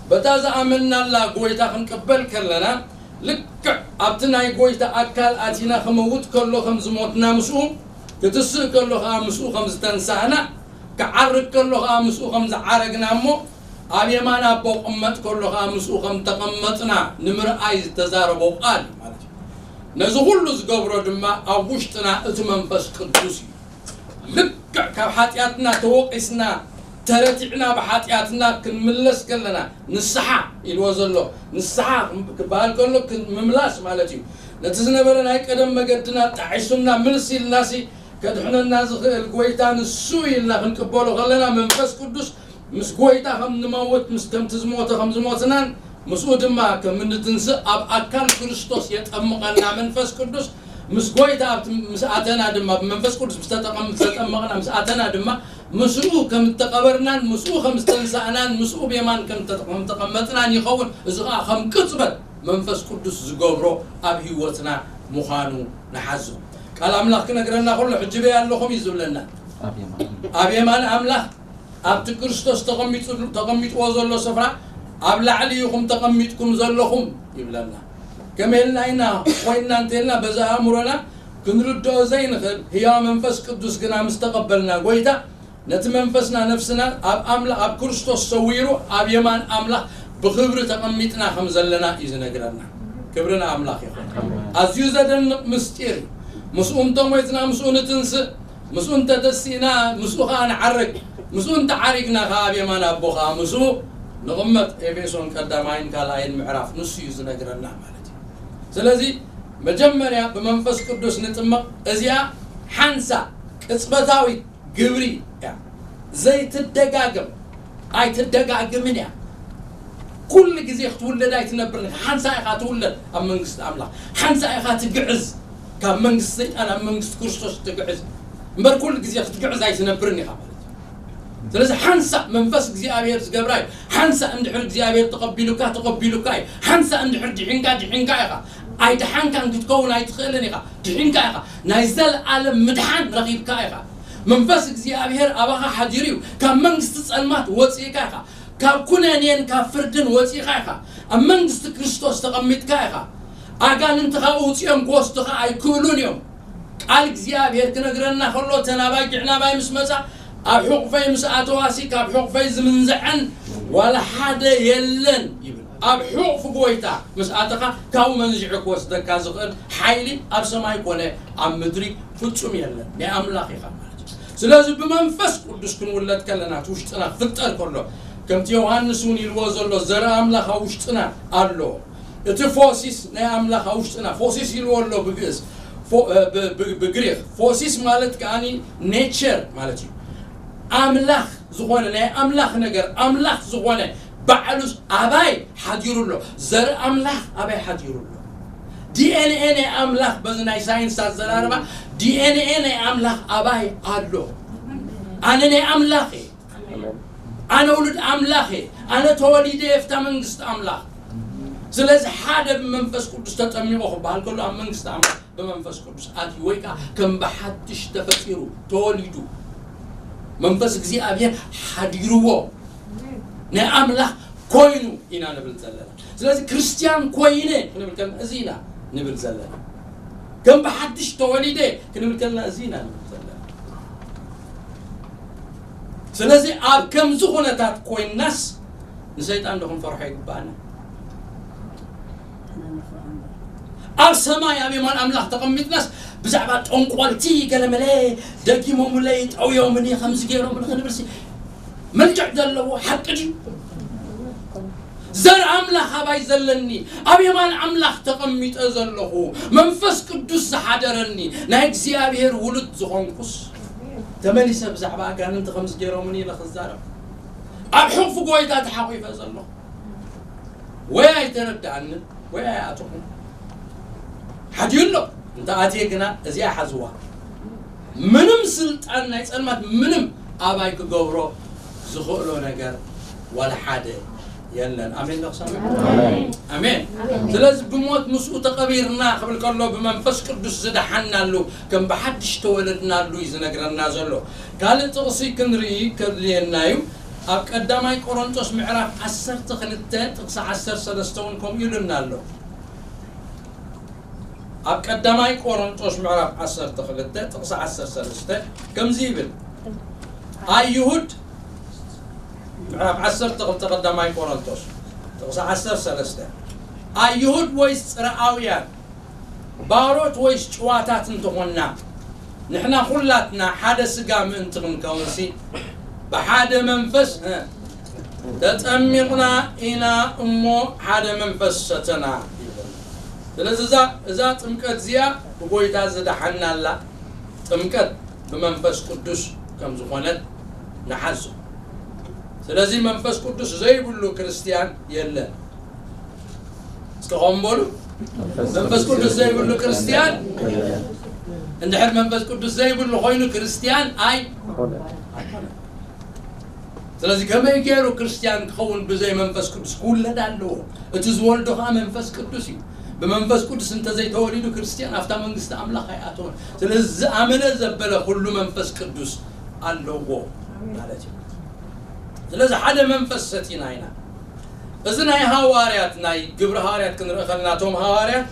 በታ ዝኣመንናላ ጎይታ ክንቅበል ከለና፣ ልክዕ ኣብቲ ናይ ጎይታ ኣካል ኣቲና ክመውት ከሎ ከም ዝሞትና ምስኡ፣ ክትስእ ከሎ ኸኣ ምስኡ ከም ዝተንሳእና፣ ክዓርግ ከሎ ኸኣ ምስኡ ከም ዝዓረግና እሞ፣ ኣብ የማን ኣቦ ቅመጥ ከሎ ኸኣ ምስኡ ከም ተቐመጥና ንምርኣይ ዝተዛረቦ ቃል እዩ ማለት እዩ። ነዚ ኩሉ ዝገብሮ ድማ ኣብ ውሽጥና እቲ መንፈስ ቅዱስ እዩ። ልክዕ ካብ ሓጢኣትና ተወቒስና፣ ተረቲዕና ብሓጢኣትና ክንምለስ ከለና፣ ንስሓ ኢልዎ ዘሎ፣ ንስሓ ክበሃል ከሎ ክን-፣ ምምላስ ማለት እዩ። ነቲ ዝነበረ ናይ ቀደም መገድና ጣዒሱና ምልስ ኢልናሲ፣ ከድሕነና ዝኽእል ጎይታ ንሱ ኢልና ክንቅበሎ ከለና፣ መንፈስ ቅዱስ ምስ ጎይታ ከም ንመውት፣ ምስ ከምቲ ዝሞተ ከም ዝሞትናን፣ ምስኡ ድማ ከም እንትንስእ ኣብ ኣካል ክርስቶስ የጠምቐና መንፈስ ቅዱስ። ምስ ጎይታ ኣብቲ ምስ ኣተና ድማ፣ ብመንፈስ ቅዱስ ምስ ተጠቐም-፣ ዝተጠመቕና ምስ ኣተና ድማ፣ ምስኡ ከም እተቐበርናን ምስኡ ከም ዝተንሳእናን ምስኡ ብየማን ከም እተ-፣ ከም እተቐመጥናን ይኸውን። እዚ ኸኣ ከም ቅጽበት መንፈስ ቅዱስ ዝገብሮ ኣብ ህይወትና ምዃኑ ንሓዞ። ቃል ኣምላኽ ክነግረና ከሎ፣ ሕጂ በይ ኣለኹም እዩ ዝብለና። ኣብ የማን። ኣብ የማን ኣምላኽ ኣብቲ ክርስቶስ ተቐሚጡ-፣ ተቐሚጥዎ ዘሎ ስፍራ ኣብ ላዕሊ ኢኹም ተቐሚጥኩም ዘለኹም ይብለና። ከመይ ኢልና ኢና ኮይንና እንተኢልና፣ በዚ ኣእምሮና ክንርድኦ ዘይንኽእል፣ ህያው መንፈስ ቅዱስ ግና ምስ ተቐበልና፣ ጎይታ ነቲ መንፈስና፣ ነፍስና ኣብ ኣምላ-፣ ኣብ ክርስቶስ ሰዊሩ ኣብ የማን ኣምላኽ ብኽብሪ ተቐሚጥና ከም ዘለና እዩ ዝነግረና። ክብሪ ንኣምላኽ ይኹን። ኣዝዩ ዘደንቕ ምስጢር እዩ። ምስኡ እንተሞይትና ምስኡ ንትንስእ፣ ምስኡ እንተተሲእና ምስኡ ኸዓ ንዓርግ፣ ምስኡ እንተዓሪግና ኸዓ ኣብ የማን ኣቦ ኸዓ ምስኡ ንቕመጥ። ኤፌሶን ቀዳማይን ካልኣይን ምዕራፍ ንሱ እዩ ዝነግረና ማለት እዩ። ስለዚ መጀመርያ ብመንፈስ ቅዱስ ንጥመቕ። እዚኣ ሓንሳ ቅጽበታዊት ግብሪ እያ፣ ዘይትደጋገም፣ ኣይትደጋግምን እያ። ኩሉ ግዜ ክትውለድ ኣይትነብርን ኢኻ። ሓንሳ ኢኻ ትውለድ ኣብ መንግስቲ ኣምላኽ፣ ሓንሳ ኢኻ ትግዕዝ ካብ መንግስቲ ሰይጣን ኣብ መንግስቲ ክርስቶስ ትግዕዝ። እምበር ኩሉ ግዜ ክትግዕዝ ኣይትነብርን ኢኻ ማለት እዩ። ስለዚ ሓንሳ መንፈስ እግዚኣብሔር ዝገብራ እዩ። ሓንሳ እንድሕር እግዚኣብሔር ተቐቢሉካ፣ ተቐቢሉካ እዩ። ሓንሳ እንድሕር ድሒንካ፣ ድሒንካ ኢኻ። ኣይደሓንካን ክትከውን ኣይትኽእልን ኢኻ። ድሒንካ ኢኻ። ናይ ዘለኣለም ምድሓን ረኺብካ ኢኻ። መንፈስ እግዚኣብሔር ኣባኻ ሓዲሩ እዩ። ካብ መንግስቲ ጸልማት ወጺእካ ኢኻ። ካብ ኩነኔን ካብ ፍርድን ወጺእካ ኢኻ። ኣብ መንግስቲ ክርስቶስ ተቐሚጥካ ኢኻ። ኣጋንንቲ ካብ ውጽኦም ክወስዱኻ ኣይክእሉን እዮም። ቃል እግዚኣብሔር ክነግረና ከሎ፣ እተን ኣባጊዕ ናባይ ምስ መጻ፣ ኣብ ሕቑፈይ ምስ ኣተዋሲ፣ ካብ ሕቑፈይ ዝምንዝዐን ዋላ ሓደ የለን ይብል። ኣብ ሕቑፍ ጎይታ ምስ ኣተኻ፣ ካብኡ መንዚዑ ክወስደካ ዝኽእል ሓይሊ ኣብ ሰማይ ኮነ ኣብ ምድሪ ፍጹም የለን። ናይ ኣምላኽ ኢኻ ማለት እዩ። ስለዚ ብመንፈስ ቅዱስ ክንውለድ ከለና፣ እቲ ውሽጥና ክፍጠር ከሎ፣ ከምቲ ዮሃንስ እውን ኢልዎ ዘሎ፣ ዘርኢ ኣምላኽ ኣብ ውሽጥና ኣሎ። እቲ ፎሲስ ናይ ኣምላኽ ኣብ ውሽጥና፣ ፎሲስ ኢልዎ ኣሎ ብግእዝ፣ ፎ-፣ እ፣ ብ-፣ ብ-፣ ብግሪኽ። ፎሲስ ማለት ከኣኒ ኔቸር ማለት እዩ። ኣምላኽ ዝኾነ፣ ናይ ኣምላኽ ነገር፣ ኣምላኽ ዝኾነ ባዕሉስ ኣባይ ሓዲሩ ኣሎ። ዘርኢ ኣምላኽ ኣባይ ሓዲሩ ኣሎ። ዲ ኤን ኤ ናይ ኣምላኽ፣ በዚ ናይ ሳይንስ ኣዘራርባ፣ ዲ ኤን ኤ ናይ ኣምላኽ ኣባይ ኣሎ። ኣነ ናይ ኣምላኽ እየ። ኣነ ውሉድ ኣምላኽ እየ። ኣነ ተወሊደ እየ፣ ኣብታ መንግስቲ ኣምላኽ። ስለዚ ሓደ ብመንፈስ ቅዱስ ተጠሚቑ ክበሃል ከሎ፣ ኣብ መንግስቲ ኣምላኽ ብመንፈስ ቅዱስ ኣትዩ፣ ወይ ከዓ ከም ብሓድሽ ተፈጢሩ፣ ተወሊዱ፣ መንፈስ እግዚኣብሔር ሓዲርዎ፣ ናይ ኣምላኽ ኮይኑ ኢና ንብል ዘለና። ስለዚ ክርስትያን ኮይነ ክንብል ከለና እዚ ኢና ንብል ዘለና። ከም ብሓድሽ ተወሊደ ክንብል ከለና እዚ ኢና ንብል ዘለና። ስለዚ ኣብ ከምዚ ኩነታት ኮይናስ ንሰይጣን ዶ ክንፈርሖ ይግባኣና? ኣብ ሰማይ ኣብ የማን ኣምላኽ ተቐሚጥናስ ብዛዕባ ጠንቆልቲ ገለመለ ደጊሞምለይ፣ ጠውዮምኒ፣ ከምዚ ገይሮምኒ ክንብልሲ መልክዕ ዘለዎ ሓቂ ድዩ? ዘር ኣምላኽ ኣባይ ዘለኒ፣ ኣብ የማን ኣምላኽ ተቐሚጠ ዘለኹ፣ መንፈስ ቅዱስ ዝሓደረኒ፣ ናይ እግዚኣብሔር ውሉድ ዝኾንኩስ፣ ተመሊሰ ብዛዕባ ኣጋንንቲ ከምዚ ገይሮምኒ ኢለ ክዛረብ? ኣብ ሕቑፊ ጎይታ ተሓቑፈ ዘለኹ። ወይ ኣይተረድኣንን ወይ ኣይኣተኹን። ሓድዩ ኣሎ። እንተ ኣትየ ግና እዚኣ ሓዝዋ። ምንም ስልጣን ናይ ጸልማት ምንም ኣባይ ክገብሮ ዝኽእሎ ነገር ዋላ ሓደ የለን። ኣሜን ዶ ክሰምዕ? ኣሜን። ኣሜን። ኣሜን። ስለዚ ብሞት ምስኡ ተቐቢርና ክብል ከሎ ብመንፈስ ቅዱስ ዝደሓናሉ ከም ብሓድሽ ተወለድናሉ እዩ ዝነግረና ዘሎ። ካልእ ጥቕሲ ክንርኢ ከድልየና እዩ። ኣብ ቀዳማይ ቆሮንቶስ ምዕራፍ ዓሰርተ ክልተ ጥቕሲ ዓሰርተ ሰለስተ እውን ከምኡ ኢሉና ኣሎ። ኣብ ቀዳማይ ቆሮንቶስ ምዕራፍ ዓሰርተ ክልተ ጥቕሲ ዓሰርተ ሰለስተ ከምዚ ይብል። ኣይሁድ፣ ምዕራፍ ዓሰርተ ክልተ ቀዳማይ ቆሮንቶስ ጥቕሲ ዓሰርተ ሰለስተ፣ ኣይሁድ ወይስ ጽርኣውያን፣ ባሮት ወይስ ጭዋታት እንተኾንና፣ ንሕና ኩላትና ሓደ ስጋ ምእንቲ ክንከውንሲ፣ ብሓደ መንፈስ፣ እ፣ ተጠሚቕና ኢና እሞ ሓደ መንፈስ ሰተና ይብል። ስለዚ እዛ፣ እዛ ጥምቀት እዚኣ ብጎይታ ዝደሓናላ ጥምቀት ብመንፈስ ቅዱስ ከም ዝኾነት ንሓዞ። ስለዚ መንፈስ ቅዱስ ዘይብሉ ክርስትያን የለን። እስከ ኾም በሉ። መንፈስ ቅዱስ ዘይብሉ ክርስትያን፣ እንድሕር መንፈስ ቅዱስ ዘይብሉ ኮይኑ ክርስትያን ኣይ ኣይኮነን። ስለዚ ከመይ ገይሩ ክርስትያን ክኸውን ብዘይ መንፈስ ቅዱስ ክውለድ ኣለዎ? እቲ ዝወልዶ ኸዓ መንፈስ ቅዱስ እዩ። ብመንፈስ ቅዱስ እንተዘይተወሊዱ ክርስትያን ኣብታ መንግስቲ ኣምላኽ ኣይኣተወን። ስለዚ ዝኣመነ ዘበለ ኩሉ መንፈስ ቅዱስ ኣለዎ ማለት እዩ። ስለዚ ሓደ መንፈስ ሰቲና ኢና። እዚ ናይ ሃዋርያት፣ ናይ ግብሪ ሃዋርያት ክንርኢ ከለና፣ እቶም ሃዋርያት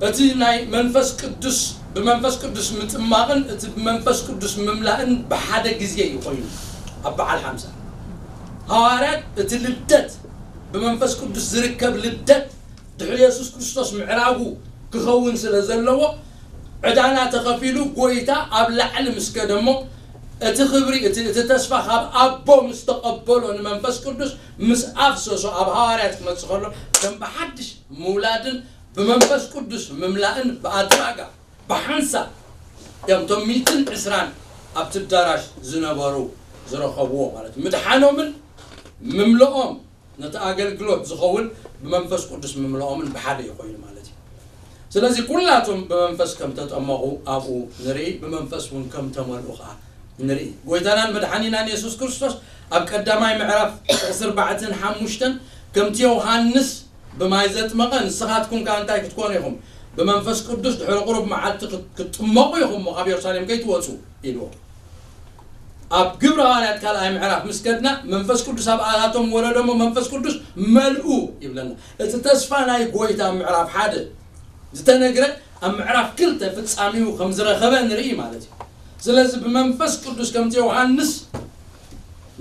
እቲ ናይ መንፈስ ቅዱስ፣ ብመንፈስ ቅዱስ ምጥማቕን እቲ ብመንፈስ ቅዱስ ምምላእን ብሓደ ግዜ እዩ ኮይኑ ኣብ በዓል ሓምሳ። ሃዋርያት እቲ ልደት፣ ብመንፈስ ቅዱስ ዝርከብ ልደት ድሕሪ የሱስ ክርስቶስ ምዕራጉ ክኸውን ስለ ዘለዎ፣ ዕዳና ተኸፊሉ ጎይታ ኣብ ላዕሊ ምስ ከደ እሞ፣ እቲ ክብሪ፣ እቲ፣ እቲ ተስፋ ካብ ኣቦ ምስ ተቐበሎ ንመንፈስ ቅዱስ ምስ ኣፍሰሶ ኣብ ሃዋርያት ክመጽእ ከሎ ከም ብሓድሽ ምውላድን ብመንፈስ ቅዱስ ምምላእን ብኣድራጋ ብሓንሳብ እዮም እቶም ሚእትን ዕስራን ኣብቲ ኣዳራሽ ዝነበሩ ዝረኸብዎ ማለት እዩ። ምድሓኖምን ምምልኦም ነቲ ኣገልግሎት ዝኸውን ብመንፈስ ቅዱስ ምምልኦምን ብሓደ እዩ ኮይኑ ማለት እዩ። ስለዚ ኩላቶም ብመንፈስ ከም ተጠመቑ ኣብኡ ንርኢ፣ ብመንፈስ እውን ከም ተመልኡ ከዓ ንርኢ። ጎይታናን መድሓኒናን የሱስ ክርስቶስ ኣብ ቀዳማይ ምዕራፍ ጥቕሲ ኣርባዕተን ሓሙሽተን ከምቲ ዮሃንስ ብማይ ዘጥመቐ ንስኻትኩም ከዓ እንታይ ክትኮኑ ኢኹም? ብመንፈስ ቅዱስ ድሕሪ ቁሩብ መዓልቲ ክት-፣ ክትጥመቑ ኢኹም እሞ ካብ የሩሳሌም ከይትወፁ ኢልዎ። ኣብ ግብረ ሃዋርያት ካልኣይ ምዕራፍ ምስ ከድና መንፈስ ቅዱስ ኣብ ኣታቶም ወረደ እሞ መንፈስ ቅዱስ መልኡ ይብለና። እቲ ተስፋ ናይ ጎይታ ኣብ ምዕራፍ ሓደ ዝተነግረ ኣብ ምዕራፍ ክልተ ፍጻሜኡ ከም ዝረኸበ ንርኢ ማለት እዩ። ስለዚ ብመንፈስ ቅዱስ ከምቲ ዮሃንስ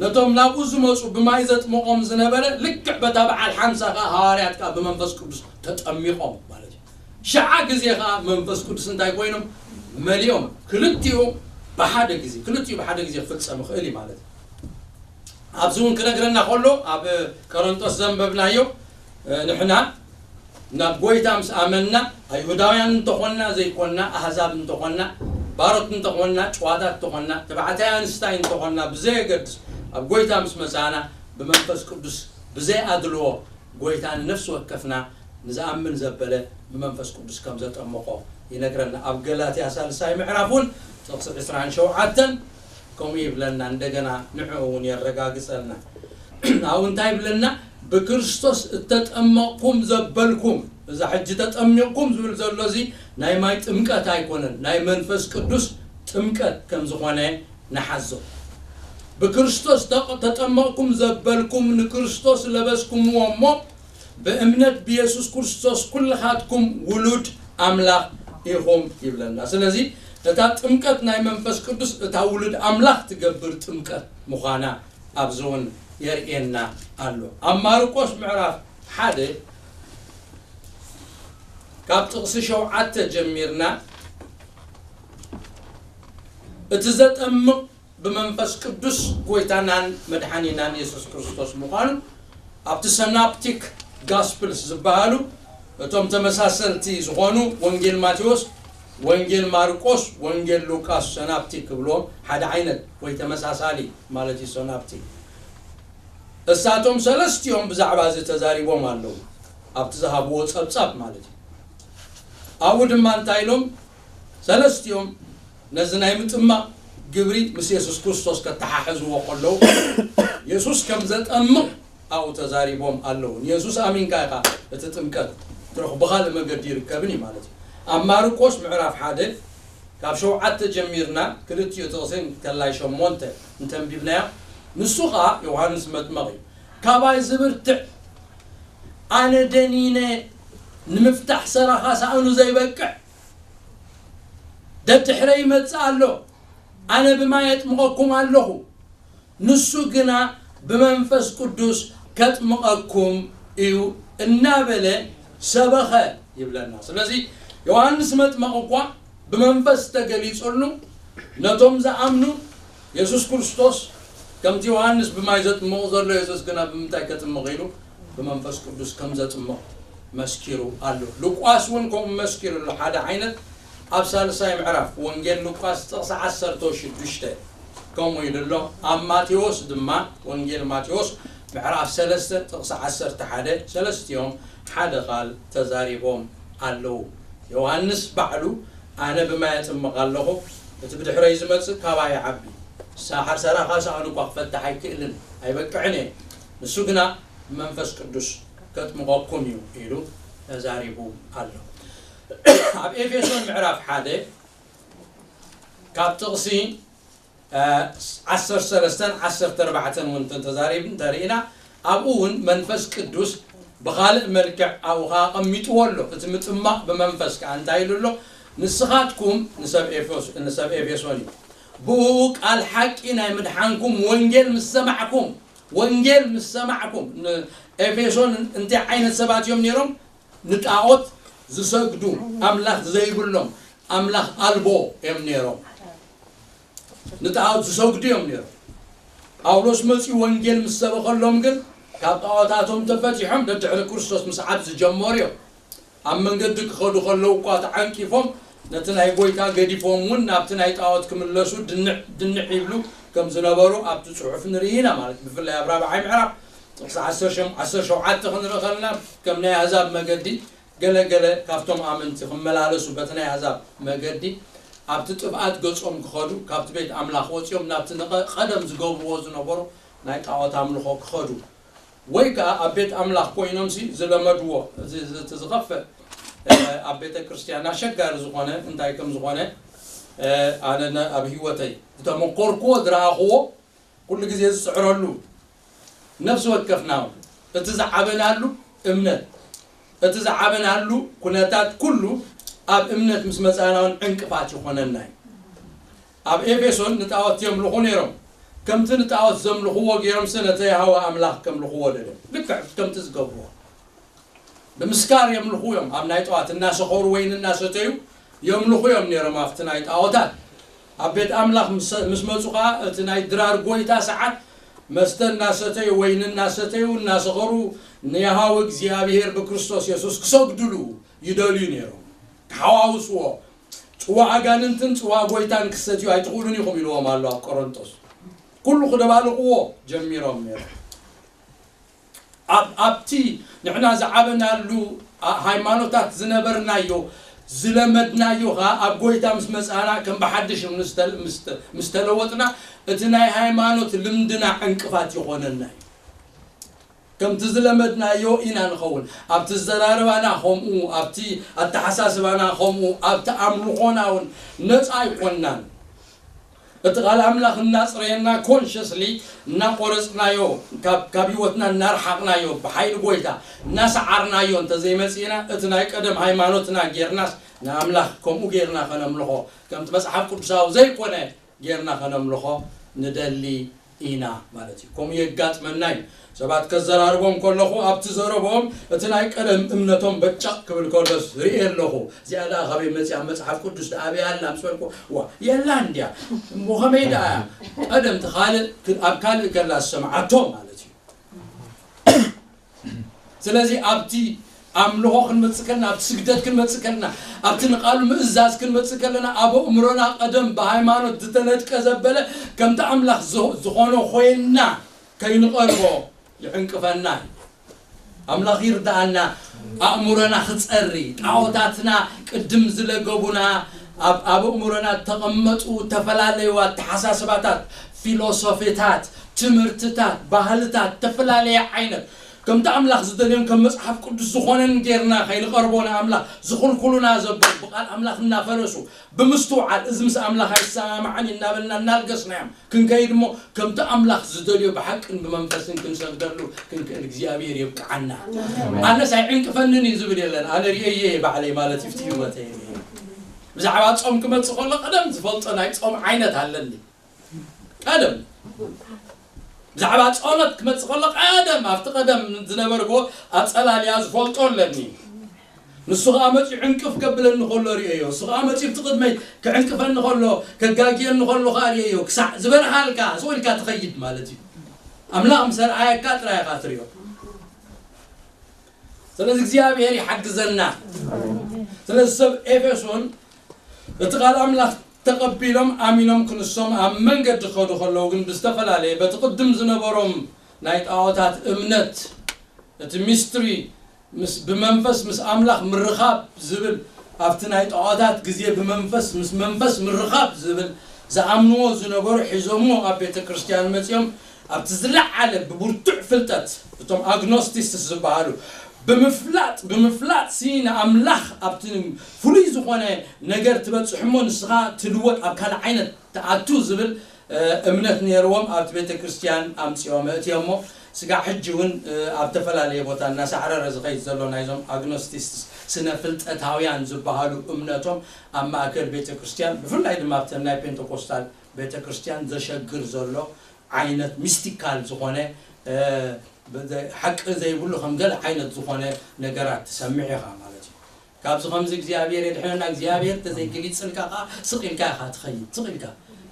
ነቶም ናብኡ ዝመጹ ብማይ ዘጥምቖም ዝነበረ ልክዕ በታ በዓል ሓምሳ ከኣ ሃዋርያት ከኣ ብመንፈስ ቅዱስ ተጠሚቖም ማለት እዩ። ሸዓ ግዜ ከኣ መንፈስ ቅዱስ እንታይ ኮይኖም? መሊኦም። ክልቲኡ ብሓደ ግዜ፣ ክልቲኡ ብሓደ ግዜ ክፍጸም ይኽእል እዩ ማለት እዩ። ኣብዚ እውን ክነግረና ከሎ ኣብ ቆሮንጦስ ዘንበብናዮ፣ እ፣ ንሕና ናብ ጎይታ ምስ ኣመንና ኣይሁዳውያን እንተኾንና ዘይኮንና፣ ኣህዛብ እንተኾንና፣ ባሮት እንተኾንና፣ ጭዋታት እንተኾንና፣ ተባዕታይ ኣንስታይ እንተኾንና ብዘየገድስ ኣብ ጎይታ ምስ መጻና ብመንፈስ ቅዱስ ብዘይ ኣድልዎ ጎይታ ንነፍሲ ወከፍና ንዝኣምን ዘበለ ብመንፈስ ቅዱስ ከም ዘጠመቖ ይነግረና። ኣብ ገላትያ ሳልሳይ ምዕራፍ እውን ጥቕሲ ዕስራን ሸውዓተን ከምኡ ይብለና፣ እንደገና ንዕኡ እውን የረጋግጸልና። ኣብኡ እንታይ ይብለና? ብክርስቶስ እተጠመቕኩም ዘበልኩም። እዛ ሕጂ ተጠሚቕኩም ዝብል ዘሎ እዚ ናይ ማይ ጥምቀት ኣይኮነን፣ ናይ መንፈስ ቅዱስ ጥምቀት ከም ዝኾነ ንሓዞ። ብክርስቶስ ተጠመቕኩም ዘበልኩም ንክርስቶስ ለበስኩምዎ እሞ ብእምነት ብየሱስ ክርስቶስ ኩልኻትኩም ውሉድ ኣምላኽ ኢኹም ይብለና። ስለዚ እታ ጥምቀት ናይ መንፈስ ቅዱስ እታ ውሉድ ኣምላኽ ትገብር ጥምቀት ምዃና ኣብዚ እውን የርእየና ኣሎ። ኣብ ማርቆስ ምዕራፍ ሓደ ካብ ጥቕሲ ሸውዓተ ጀሚርና እቲ ዘጠምቕ ብመንፈስ ቅዱስ ጎይታናን መድሓኒናን የሱስ ክርስቶስ ምዃኑ ኣብቲ ሰናፕቲክ ጋስፕልስ ዝበሃሉ እቶም ተመሳሰልቲ ዝኾኑ ወንጌል ማቴዎስ፣ ወንጌል ማርቆስ፣ ወንጌል ሉቃስ ሰናፕቲክ ክብልዎም ሓደ ዓይነት ወይ ተመሳሳሊ ማለት እዩ። ሰናፕቲክ እሳቶም ሰለስቲኦም ብዛዕባ እዚ ተዛሪቦም ኣለዉ፣ ኣብቲ ዝሃብዎ ጸብጻብ ማለት እዩ። ኣብኡ ድማ እንታይ ኢሎም? ሰለስቲኦም ነዚ ናይ ምጥማቕ ግብሪ ምስ የሱስ ክርስቶስ ከተሓሕዝዎ ከለዉ የሱስ ከም ዘጠምቕ ኣብኡ ተዛሪቦም ኣለዉ። ንየሱስ ኣሚንካ ኢኻ እቲ ጥምቀት ትረኽቦ፣ ብኻልእ መገዲ ይርከብን እዩ ማለት እዩ። ኣብ ማርቆስ ምዕራፍ ሓደ ካብ ሸውዓተ ጀሚርና ክልቲኡ ጥቕሲ እንከላይ ሸሞንተ እንተንቢብናዮ፣ ንሱ ኸኣ ዮሃንስ መጥመቕ እዩ። ካባይ ዝብርትዕ ኣነ ደኒነ ንምፍታሕ ሰራኻ ሳእኑ ዘይበቅዕ ደድሕረ ይመጽእ ኣሎ። ኣነ ብማይ የጥምቐኩም ኣለኹ፣ ንሱ ግና ብመንፈስ ቅዱስ ከጥምቐኩም እዩ እናበለ ሰበኸ ይብለና። ስለዚ ዮሃንስ መጥመቕ እኳ ብመንፈስ ተገሊጹሉ ነቶም ዝኣምኑ የሱስ ክርስቶስ ከምቲ ዮሃንስ ብማይ ዘጥምቕ ዘሎ የሱስ ግና ብምንታይ ከጥምቕ ኢሉ ብመንፈስ ቅዱስ ከም ዘጥምቕ መስኪሩ ኣሎ። ሉቃስ እውን ከምኡ መስኪሩ ኣሎ። ሓደ ዓይነት ኣብ ሳልሳይ ምዕራፍ ወንጌል ሉቃስ ጥቕሲ ዓሰርተ ሽዱሽተ ከምኡ ኢሉ ኣሎ። ኣብ ማቴዎስ ድማ ወንጌል ማቴዎስ ምዕራፍ ሰለስተ ጥቕሲ ዓሰርተ ሓደ ሰለስቲኦም ሓደ ቃል ተዛሪቦም ኣለዉ። ዮሃንስ ባዕሉ ኣነ ብማይ ኣጥምቕ ኣለኹ፣ እቲ ብድሕረይ ዝመጽእ ካባይ ይዓቢ፣ ሳሓር ሰራኻ ሳእኑ እኳ ክፈትሕ ኣይክእልን ኣይበቅዕን እየ፣ ንሱ ግና ብመንፈስ ቅዱስ ከጥምቐኩም እዩ ኢሉ ተዛሪቡ ኣሎ። ኣብ ኤፌሶን ምዕራፍ ሓደ ካብ ጥቕሲ ዓሰርተ ሰለስተን ዓሰርተ ኣርባዕተን እውን እንተተዛሪብ እንተርኢና ኣብኡ እውን መንፈስ ቅዱስ ብኻልእ መልክዕ ኣብኡ ከዓ ኣቐሚጥዎ ኣሎ። እቲ ምጥማቕ ብመንፈስ ከዓ እንታይ ኢሉ ኣሎ? ንስኻትኩም ንሰብ ኤፌሶ-፣ ንሰብ ኤፌሶን እዩ። ብኡ ቃል ሓቂ ናይ ምድሓንኩም ወንጌል ምስ ሰማዕኩም፣ ወንጌል ምስ ሰማዕኩም፣ ንኤፌሶን እንታይ ዓይነት ሰባት እዮም ነይሮም? ንጣዖት ዝሰግዱ፣ ኣምላኽ ዘይብሎም፣ ኣምላኽ ኣልቦ እዮም ነይሮም። ንጣዖት ዝሰግዱ እዮም ነይሮም። ጳውሎስ መጺኡ ወንጌል ምስ ሰበኸሎም ግን ካብ ጣዖታቶም ተፈቲሖም ደድሕሪ ክርስቶስ ምስዓብ ዝጀመሩ እዮም። ኣብ መንገዲ ክኸዱ ከለዉ እኳ ተዓንቂፎም ነቲ ናይ ጎይታ ገዲፎም እውን ናብቲ ናይ ጣዖት ክምለሱ ድንዕ ድንዕ ይብሉ ከም ዝነበሩ ኣብቲ ጽሑፍ ንርኢ ኢና። ማለት ብፍላይ ኣብ ራብዓይ ምዕራፍ ጥቕሲ ዓሰርተ ሸውዓተ ክንርኢ ከለና ከም ናይ ኣህዛብ መገዲ ገለ ገለ ካብቶም ኣመንቲ ክመላለሱ በቲ ናይ ኣህዛብ መገዲ ኣብቲ ጥፍኣት ገጾም ክኸዱ ካብቲ ቤት ኣምላኽ ወጺኦም ናብቲ ንቐ- ቀደም ዝገብርዎ ዝነበሩ ናይ ጣዖት ኣምልኾ ክኸዱ ወይ ከዓ ኣብ ቤት ኣምላኽ ኮይኖምሲ ዝለመድዎ እዚ እዚ እቲ ዝኸፍእ እ፣ ኣብ ቤተ ክርስቲያን ኣሸጋሪ ዝኾነ እንታይ ከም ዝኾነ እ፣ ኣነ ነ- ኣብ ህይወተይ ዝተመኮርክዎ ዝረኣኽዎ ኩሉ ግዜ ዝፅዕረሉ ነፍሲ ወከፍና እውን እቲ ዝዓበናሉ እምነት እቲ ዝዓበናሉ ኩነታት ኩሉ ኣብ እምነት ምስ መፃና እውን ዕንቅፋት ይኾነና እዩ። ኣብ ኤፌሶን ንጣዖት የምልኹ ነይሮም። ከምቲ ንጣዖት ዘምልኽዎ ገይሮምሲ ነተ የሃዋ ኣምላኽ ከምልኽዎ ደልዮም። ልክዕ ከምቲ ዝገብርዎ ብምስካር የምልኹ እዮም። ኣብ ናይ ጠዋት እናሰኸሩ ወይን እናሰተዩ የምልኹ እዮም ነይሮም ኣብቲ ናይ ጣዖታት። ኣብ ቤት ኣምላኽ ምስ ምስ መፁ ኸዓ እቲ ናይ ድራር ጎይታ ሰዓት መስተ እናሰተዩ ወይን እናሰተዩ እናሰኸሩ ንያሃዊ እግዚኣብሔር ብክርስቶስ የሱስ ክሰግድሉ ይደልዩ ነይሮም። ክሓዋውስዎ ጽዋ ኣጋንንትን ጽዋ ጎይታን ክሰትዩ ኣይትኽእሉን ኢኹም ኢልዎም ኣሎ ኣብ ቆሮንጦስ። ኩሉ ክደባልቕዎ ጀሚሮም ነይሮም። ኣብ ኣብቲ ንሕና ዝዓበናሉ ኣ- ሃይማኖታት ዝነበርናዮ ዝለመድናዮ ኸዓ ኣብ ጎይታ ምስ መጻና ከም ብሓድሽ ምስ ተል- ምስ ተ- ምስ ተለወጥና እቲ ናይ ሃይማኖት ልምድና ዕንቅፋት ይኾነና እዩ። ከምቲ ዝለመድናዮ ኢና ንኸውን። ኣብቲ ዘራርባና ከምኡ፣ ኣብቲ ኣተሓሳስባና ከምኡ፣ ኣብቲ ኣምልኾና እውን ነፃ ኣይኮንናን። እቲ ቃል ኣምላኽ እናፅረየና ኮንሽስሊ እናቆረፅናዮ ካብ ካብ ህይወትና እናርሓቕናዮ ብሓይሊ ጎይታ እናሰዓርናዮ እንተዘይመፂእና እቲ ናይ ቀደም ሃይማኖትና ጌርናስ ንኣምላኽ ከምኡ ጌርና ከነምልኾ ከምቲ መፅሓፍ ቅዱሳዊ ዘይኮነ ጌርና ከነምልኾ ንደሊ ኢና ማለት እዩ። ከምኡ የጋጥመና እዩ። ሰባት ከዘራርቦም ከለኹ ኣብቲ ዘረቦም እቲ ናይ ቀደም እምነቶም በጫቕ ክብል ከሎስ ርእየ ኣለኹ። እዚኣ ደኣ ካበይ መፂኣ? መፅሓፍ ቅዱስ ደኣ ኣበይ ኣላ? ምስ በልኩ ዋ የላን እንድያ እሞ ከመይ ደኣ እያ? ቀደምቲ ካልእ ክ- ኣብ ካልእ ከላ ዝሰምዓቶ ማለት እዩ። ስለዚ ኣብቲ ኣምልኾ ክንመጽእ ከለና ኣብቲ ስግደት ክንመጽእ ከለና ኣብቲ ንቓሉ ምእዛዝ ክንመጽእ ከለና ኣብ ኣእምሮና ቀደም ብሃይማኖት ዝተነድቀ ዘበለ ከምቲ ኣምላኽ ዝ- ዝኾኖ ኮይንና ከይንቐርቦ ይዕንቅፈና እዩ። ኣምላኽ ይርዳኣና። ኣእምሮና ክጸሪ ጣዖታትና ቅድም ዝለገቡና ኣብ ኣብ ኣእምሮና እተቐመጡ ዝተፈላለዩ ኣተሓሳስባታት ፊሎሶፊታት ትምህርትታት ባህልታት ዝተፈላለየ ዓይነት ከምቲ ኣምላኽ ዝደልዮን ከም መጽሓፍ ቅዱስ ዝኾነን ጌርና ከይንቐርቦ ንኣምላኽ ዝኽልኩሉና ዘበሉ ብቓል ኣምላኽ እናፈረሱ ብምስትውዓል እዚ ምስ ኣምላኽ ኣይሰማማዕን እዩ እናበልና እናልገስናዮም ክንከይድ እሞ ከምቲ ኣምላኽ ዝደልዮ ብሓቅን ብመንፈስን ክንሰግደሉ ክንክእል እግዚኣብሔር የብቅዓና። ኣነስ ኣይዕንቅፈንን እዩ ዝብል የለን። ኣነ ርእየ እየ ባዕለይ ማለት ይፍቲ ህይወተይ ብዛዕባ ጾም ክመጽእ ከሎ ቀደም ዝፈልጦ ናይ ጾም ዓይነት ኣለኒ። ቀደም ብዛዕባ ጸሎት ክመጽእ ከሎ ቀደም ኣብቲ ቀደም ዝነበርዎ ኣጸላልያ ዝፈልጦ ኣለኒ። ንሱ ኸኣ መጺኡ ዕንቅፍ ከብለኒ ከሎ ርእየዮ። እሱ ኸኣ መጺኡ ኣብቲ ቅድመይ ክዕንቅፈኒ ከሎ ከጋግየኒ ከሎ ኸኣ ርእየዮ። ክሳዕ ዝበርሃልካ ስቕ ኢልካ ትኸይድ ማለት እዩ። ኣምላኽ ምስ ኣርኣየካ ጥራይ ኢኻ ትርእዮ። ስለዚ እግዚኣብሔር ይሓግዘና። ስለዚ ሰብ ኤፌሶን እቲ ቃል ኣምላኽ ተቐቢሎም ኣሚኖም ክንሶም ኣብ መንገዲ ክኸዱ ከለዉ ግን ብዝተፈላለየ በቲ ቅድም ዝነበሮም ናይ ጣዖታት እምነት እቲ ሚስትሪ ምስ ብመንፈስ ምስ ኣምላኽ ምርኻብ ዝብል ኣብቲ ናይ ጣዖታት ግዜ ብመንፈስ ምስ መንፈስ ምርኻብ ዝብል ዝኣምንዎ ዝነበሩ ሒዞምዎ ኣብ ቤተ ክርስቲያን መጺኦም ኣብቲ ዝለዓለ ብብርቱዕ ፍልጠት እቶም ኣግኖስቲስስ ዝበሃሉ ብምፍላጥ ብምፍላጥ ሲ ንኣምላኽ ኣብቲ ፍሉይ ዝኾነ ነገር ትበጽሕ እሞ ንስኻ ትልወጥ ኣብ ካልእ ዓይነት ትኣቱ ዝብል እምነት ነይርዎም ኣብቲ ቤተ ክርስቲያን ኣምፅኦም እትዮ እሞ ስጋዕ ሕጂ እውን ኣብ ዝተፈላለየ ቦታ እናሳዕረረ ዝኸይድ ዘሎ ናይዞም ኣግኖስቲስት ስነ ፍልጠታውያን ዝበሃሉ እምነቶም ኣብ ማእከል ቤተ ክርስቲያን ብፍላይ ድማ ኣብተን ናይ ፔንቴኮስታል ቤተ ክርስቲያን ዘሸግር ዘሎ ዓይነት ሚስቲካል ዝኾነ ሓቂ ዘይብሉ ከም ገለ ዓይነት ዝኾነ ነገራት ትሰምዕ ኢኻ ማለት እዩ። ካብዚ ከምዚ እግዚኣብሔር የድሕነና እግዚኣብሔር ተዘይግሊፅልካ ከዓ ስቕ ኢልካ ኢኻ ትኸይድ ስቕ ኢልካ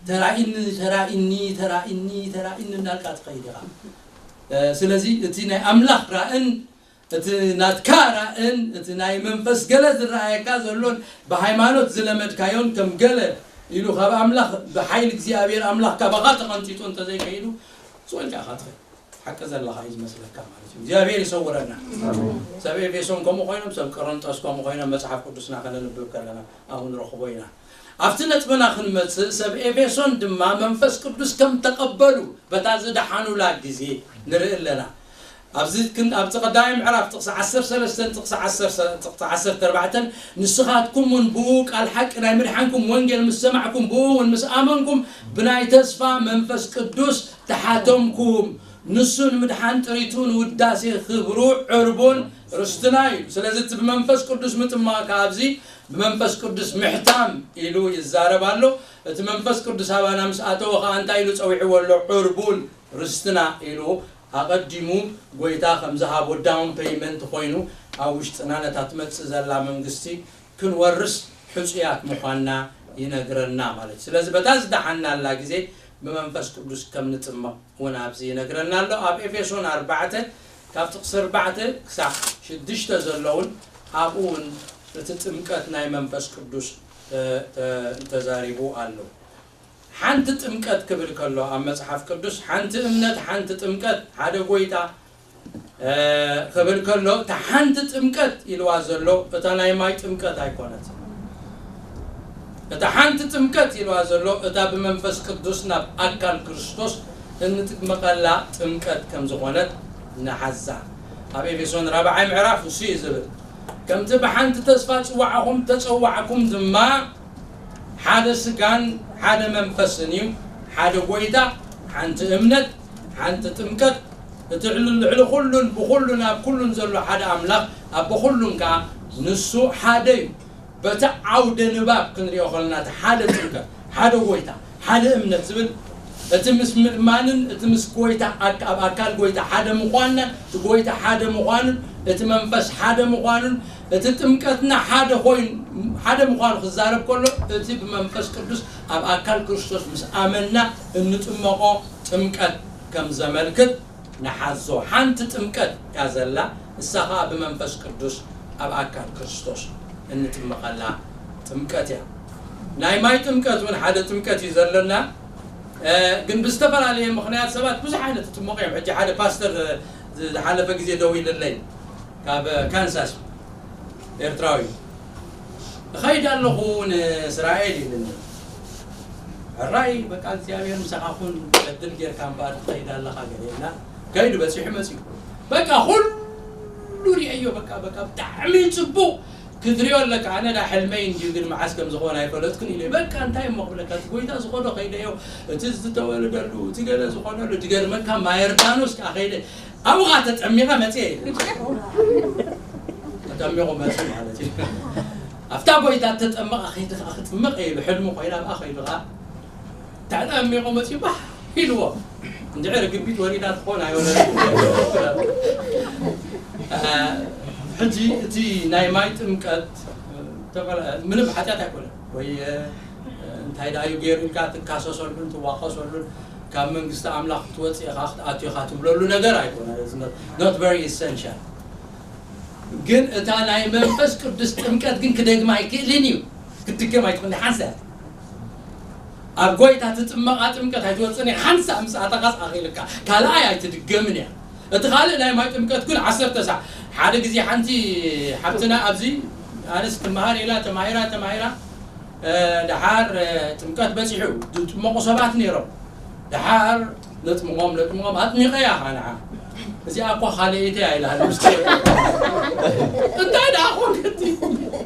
ተራኢኒ ተራኢኒ ተራኢኒ ተራኢኒ እናልካ ትኸይድ ኢኻ። ስለዚ እቲ ናይ ኣምላኽ ራእን እቲ ናትካ ራእን እቲ ናይ መንፈስ ገለ ዝረኣየካ ዘሎን ብሃይማኖት ዝለመድካዮን ከም ገለ ኢሉ ካብ ኣምላኽ ብሓይሊ እግዚኣብሔር ኣምላኽ ካባኻ ተቐንጢጡ እንተዘይከይዱ ስወልካ ኢኻ ትኸይድ። ሓቂ ዘለኻ እዩ ዝመስለካ ማለት እዩ። እግዚኣብሔር ይሰውረና። ሰብ ኤፌሶን ከምኡ ኮይኖም ሰብ ቆሮንጦስ ከምኡ ኮይኖም መፅሓፍ ቅዱስና ከነንብብ ከለና ኣብኡ ንረኽቦ ኢና። ኣብቲ ነጥብና ክንመፅእ ሰብ ኤፌሶን ድማ መንፈስ ቅዱስ ከም ተቐበሉ በታ ዝደሓኑላ ግዜ ንርኢ ኣለና። ኣብዚ ኣብቲ ቀዳማይ ምዕራፍ ጥቕሲ ዓሰርተ ሰለስተ ጥቕሲ ዓሰርተ ጥቕሲ ዓሰርተ ኣርባዕተ ንስኻትኩም እውን ብኡ ቃል ሓቂ ናይ ምድሓንኩም ወንጌል ምስ ሰማዕኩም ብኡ እውን ምስ ኣመንኩም ብናይ ተስፋ መንፈስ ቅዱስ ተሓተምኩም። ንሱ ንምድሓን ጥሪቱ ንውዳሴ ክብሩ ዕርቡን ርስትና እዩ። ስለዚ እቲ ብመንፈስ ቅዱስ ምጥማቕ ከኣ ኣብዚ ብመንፈስ ቅዱስ ምሕታም ኢሉ ይዛረብ ኣሎ። እቲ መንፈስ ቅዱስ ኣባና ምስ ኣተወ ከኣ እንታይ ኢሉ ጸዊዕዎ ኣሎ? ዕርቡን ርስትና ኢሉ ኣቐዲሙ ጎይታ ከም ዝሃቦ ዳውን ፔይመንት ኮይኑ ኣብ ውሽጥና ነታ ትመጽእ ዘላ መንግስቲ ክንወርስ ሕጹያት ምዃንና ይነግረና ማለት እዩ። ስለዚ በታ ዝደሓናላ ግዜ ብመንፈስ ቅዱስ ከም ንጥመቕ እውን ኣብዚ ይነግረና ኣሎ። ኣብ ኤፌሶን ኣርባዕተ ካብ ጥቕሲ ኣርባዕተ ክሳዕ ሽዱሽተ ዘለውን ኣብኡ እውን እቲ ጥምቀት ናይ መንፈስ ቅዱስ ተዛሪቡ ኣሎ። ሓንቲ ጥምቀት ክብል ከሎ ኣብ መጽሓፍ ቅዱስ ሓንቲ እምነት፣ ሓንቲ ጥምቀት፣ ሓደ ጎይታ ክብል ከሎ እታ ሓንቲ ጥምቀት ኢልዋ ዘሎ እታ ናይ ማይ ጥምቀት ኣይኮነት። እታ ሓንቲ ጥምቀት ኢልዋ ዘሎ እታ ብመንፈስ ቅዱስ ናብ ኣካል ክርስቶስ እንጥመቐላ ጥምቀት ከም ዝኾነት ንሓዛ። ኣብ ኤፌሶን ራብዓይ ምዕራፍ እሱ እዩ ዝብል። ከምቲ ብሓንቲ ተስፋ ጽዋዕኹም ተጸዋዕኩም ድማ ሓደ ስጋን ሓደ መንፈስን እዩ፣ ሓደ ጎይታ፣ ሓንቲ እምነት፣ ሓንቲ ጥምቀት፣ እቲ ልዕሊ ኩሉን ብኩሉን ኣብ ኩሉን ዘሎ ሓደ ኣምላኽ ኣብ ብኩሉን ከኣ ንሱ ሓደ እዩ። በቲ ዓውደ ንባብ ክንሪኦ ከለና እቲ ሓደ ጥምቀት፣ ሓደ ጎይታ፣ ሓደ እምነት ዝብል እቲ ምስ ምእማንን እቲ ምስ ጎይታ ኣብ ኣካል ጎይታ ሓደ ምዃንና እቲ ጎይታ ሓደ ምዃኑን እቲ መንፈስ ሓደ ምዃኑን እቲ ጥምቀትና ሓደ ኮይኑ ሓደ ምዃኑ ክዛረብ ከሎ እቲ ብመንፈስ ቅዱስ ኣብ ኣካል ክርስቶስ ምስ ኣመንና እንጥመቖ ጥምቀት ከም ዘመልክት ንሓዞ። ሓንቲ ጥምቀት እያ ዘላ፣ እሳ ኸዓ ብመንፈስ ቅዱስ ኣብ ኣካል ክርስቶስ እንጥመቐላ ጥምቀት እያ። ናይ ማይ ጥምቀት እውን ሓደ ጥምቀት እዩ ዘለና። ግን ብዝተፈላለየ ምኽንያት ሰባት ብዙሕ ዓይነት ይጥመቑ እዮም። ሕጂ ሓደ ፓስተር ዝሓለፈ ግዜ ደዊሉለይ ካብ ካንሳስ ኤርትራዊ እኸይድ ኣለኹ ንእስራኤል ኢልኒ። ሕራይ በቃ እግዚኣብሔር ምሳኻ ኩን ዕድል ጌርካ እምበኣር ትኸይድ ኣለኻ ገለ ኢልና ከይዱ በፂሑ መፂኡ። በቃ ኩሉ ሪአዮ በቃ በቃ ብጣዕሚ ፅቡቕ ክትሪኦ ኣለካ። ኣነ ዳ ሕልመይ እንድዩ ግን መዓስ ከም ዝኾነ ኣይፈለጥኩን ኢለ በቃ እንታይ እሞ ክብለካ እቲ ጎይታ ዝኾዶ ከይደዮ እቲ ዝተወለደሉ እቲ ገለ ዝኾነሉ ድገርመካ ማየርዳኖስ ከዓ ከይደ ኣብኡ ኸዓ ተጠሚቐ መፅየ ኢሉ። ተጠሚቑ መፅኡ ማለት እዩ። ኣብታ ጎይታ ተጠመቐ ከይዱ ከዓ ክጥመቕ ኢሉ ሕልሙ ኮይና ኣብኣ ከይዱ ከዓ ተጠሚቑ መፅኡ ባህ ኢልዎ። እንድዒ ርግቢት ወሪዳ ትኾን ኣይወረደት። ሕጂ እቲ ናይ ማይ ጥምቀት ምንም ሓጢኣት ኣይኮነን ወይ እንታይ ደኣ እዩ ገይሩ ኢልካ ትካሰሰሉን ትዋቐሰሉን ካብ መንግስቲ ኣምላኽ ክትወፅእ ኢኻ ክትኣቱ ኢኻ ትብለሉ ነገር ኣይኮነ። Not very essential። ግን እታ ናይ መንፈስ ቅዱስ ጥምቀት ግን ክደግማ ኣይክእልን እዩ። ክትድገም ኣይትኽእልን ሓንሳ እያ። ኣብ ጎይታ ትጥመቓ ጥምቀት ኣይትወፅእን እያ። ሓንሳ ምስ ኣተኻስ ኣኺልካ ካልኣይ ኣይትድገምን እያ። እቲ ካልእ ናይ ማይ ጥምቀት ግን ዓሰርተ ሳዕ ሓደ ግዜ ሓንቲ ሓብትና ኣብዚ ኣነስ ትመሃር ኢላ ተማሂራ ተማሂራ ደሓር ጥምቀት በፂሑ ዝጥመቑ ሰባት ነይሮም። ደሓር ነጥምቖም ነጥምቖም ኣጥሚቐያ ኸዓ ንዓ እዚኣ እኳ ካልኣይቲ እያ ኢላ ሃለ ምስቲ እንታይ ደኣ ኮንክቲ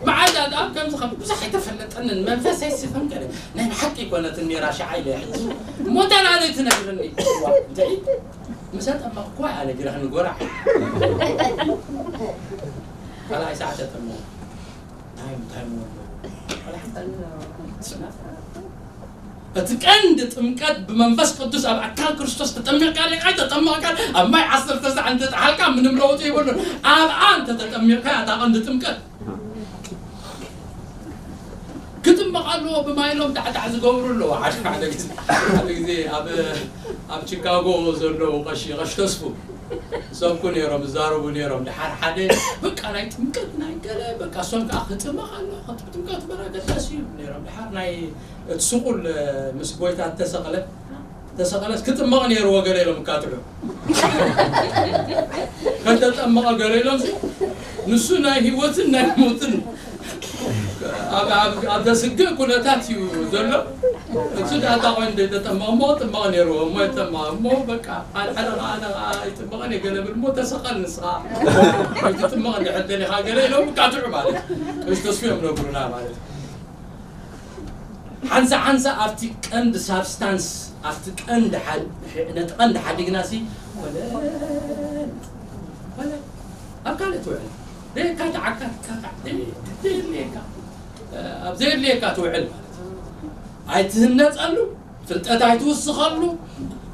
መዓዛ ደኣ ከምዚ ከም ብዙሕ ኣይተፈለጠንን መንፈሰይ ስኽም ገለ ናይ ብሓቂ ይኮነትን ነይራ ሸዓ ኢለ ሕጂ እሞ እታ ናለይ ትነግርኒ እንታይ ምሰ ጠመቕኳ ኣነ ጅራህ ንጎራ ካልኣይ ሰዓት ተጠመቑ እንታይ እንታይ ሞ እቲ ቀንዲ ጥምቀት ብመንፈስ ቅዱስ ኣብ ኣካል ክርስቶስ ተጠሚቕካ ኣለካ ተጠመቕካ ኣብ ማይ ዓሰርተ ሰዓት እንተጠሓልካ ምንም ለውጢ ይብሉ ኣብኣ እንተ ተጠሚቕካ እታ ቀንዲ ጥምቀት ክጥመቕ ኣለዎ ብማይ ኢሎም ታሕታሕ ዝገብሩ ኣለዎ። ሓደ ሓደ ግዜ ሓደ ግዜ ኣብ ኣብ ቺካጎ ዘለዉ ቀሺ ቀሺ ተስፉ ሰብኩ ነይሮም ዝዛረቡ ነይሮም። ድሓር ሓደ በቃ ናይ ጥምቀት ናይ ገለ በቃ እሶም ከዓ ክጥመቕ ኣለዎ ጥምቀት በረከት ደስ እዩ ነይሮም። ድሓር ናይ እቲ ስቁል ምስ ጎይታ ተሰቕለ ተሰቐለስ ክጥመቕ ነይርዎ ገለ ኢሎም እካትዑ ከተጠመቐ ገለ ኢሎም ንሱ ናይ ህይወትን ናይ ሞትን ኣብ ዘስግእ ኩነታት እዩ ዘሎ። እሱ ዳታ ኮይኑ ተጠመቐ እሞ ጥመቐ ነይርዎ እሞ ይጠመቐ እሞ በቃ ሓደ ሓደ ከዓ ኣነ ከዓ ይጥመቐን የገለብል እሞ ተሰቐል ንስኻ ይትጥመቐ እንድሕር ደሊኻ ገለ ኢሎም እካትዑ ማለት እዩ። እሱ ተስፉ እዮም ነግሩና ማለት እዩ። ሓንሳ ሓንሳ ኣብቲ ቀንዲ ሳብስታንስ ኣብቲ ቀንዲ ሓድ ነቲ ቀንዲ ሓዲግና ሲ ወለ ወለ ኣብ ካልእ ትውዕል ደካ ተዓካ ካካ ደየድልየካ ኣብ ዘየድልየካ ትውዕል ማለት እዩ። ኣይትህነጸሉ ፍልጠት ኣይትውስኸሉ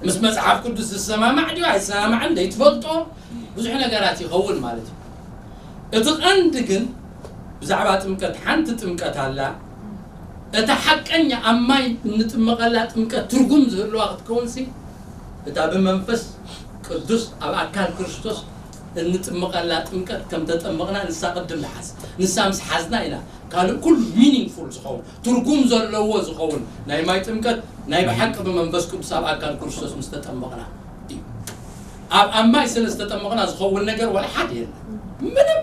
ምስ መጽሓፍ ቅዱስ ዝሰማማዕ ድዩ ኣይሰማማዕን ዘይትፈልጦ ብዙሕ ነገራት ይኸውን ማለት እዩ። እቲ ቀንዲ ግን ብዛዕባ ጥምቀት ሓንቲ ጥምቀት ኣላ። እታ ሓቀኛ ኣብ ማይ እንጥመቐላ ጥምቀት ትርጉም ዝህልዋ ክትከውንሲ እታ ብመንፈስ ቅዱስ ኣብ ኣካል ክርስቶስ እንጥመቐላ ጥምቀት ከም ተጠመቕና ንሳ ቅድም ንሓዝ ንሳ ምስ ሓዝና ኢና ካልእ ኩሉ ሚኒንግፉል ዝኸውን ትርጉም ዘለዎ ዝኸውን ናይ ማይ ጥምቀት ናይ ብሓቂ ብመንፈስ ቅዱስ ኣብ ኣካል ክርስቶስ ምስ ተጠመቕና እዩ። ኣብ ኣብ ማይ ስለ ዝተጠመቕና ዝኸውን ነገር ዋላ ሓደ የለን ምንም።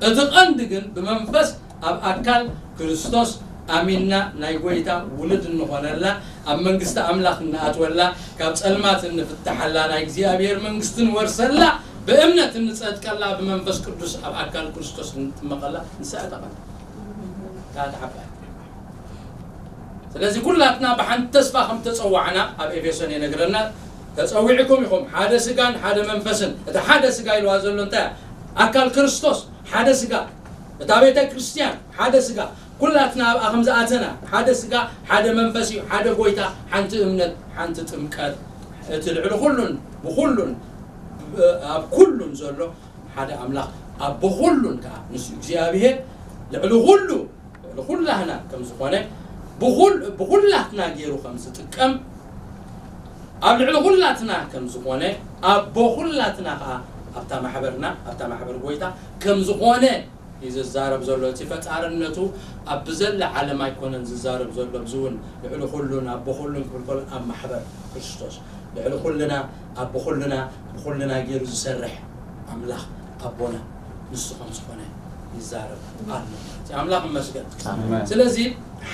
እቲ ቀንዲ ግን ብመንፈስ ኣብ ኣካል ክርስቶስ ኣሚንና ናይ ጎይታ ውሉድ እንኾነላ ኣብ መንግስቲ ኣምላኽ እንኣትወላ ካብ ጸልማት እንፍትሓላ ናይ እግዚኣብሔር መንግስቲ ንወርሰላ ብእምነት እንጸድቀላ ብመንፈስ ቅዱስ ኣብ ኣካል ክርስቶስ እንጥመቐላ ንሳ እያ ተቐንዲ እታ ተዓባይ ስለዚ ኩላትና ብሓንቲ ተስፋ ከም ተጸዋዕና ኣብ ኤፌሶን የነግረና ተጸዊዕኩም ኢኹም ሓደ ስጋን ሓደ መንፈስን እቲ ሓደ ስጋ ኢልዋ ዘሎ እንታይ ኣካል ክርስቶስ ሓደ ስጋ እታ ቤተ ክርስቲያን ሓደ ስጋ ኩላትና ኣብኣ ከም ዝኣተና ሓደ ስጋ ሓደ መንፈስ እዩ ሓደ ጎይታ ሓንቲ እምነት ሓንቲ ጥምቀት እቲ ልዕሊ ኩሉን ብኩሉን ኣብ ኩሉን ዘሎ ሓደ ኣምላኽ ኣቦ ኩሉን ከዓ ንሱ እግዚኣብሔር ልዕሊ ኩሉ ልዕሊ ኩላህና ከም ዝኾነ ብኹላትና ገይሩ ከም ዝጥቀም ኣብ ልዕሊ ኩላትና ከም ዝኾነ ኣቦ ኩላትና ከዓ ኣብታ ማሕበርና ኣብታ ማሕበር ጎይታ ከም ዝኾነ እዩ ዝዛረብ ዘሎ እቲ ፈጣርነቱ ኣብ ብዘላ ዓለም ኣይኮነን ዝዛረብ ዘሎ ብዚ እውን ልዕሊ ኩሉን ኣቦ ኩሉን ክብል ከሎ ኣብ ማሕበር ክርስቶስ ልዕሊ ኩልና ኣቦ ኩልና ብኩልና ገይሩ ዝሰርሕ ኣምላኽ ኣቦና ንሱ ከም ዝኾነ ይዛረብ ኣሎ ማለት እዩ ኣምላኽ ይመስገን ስለዚ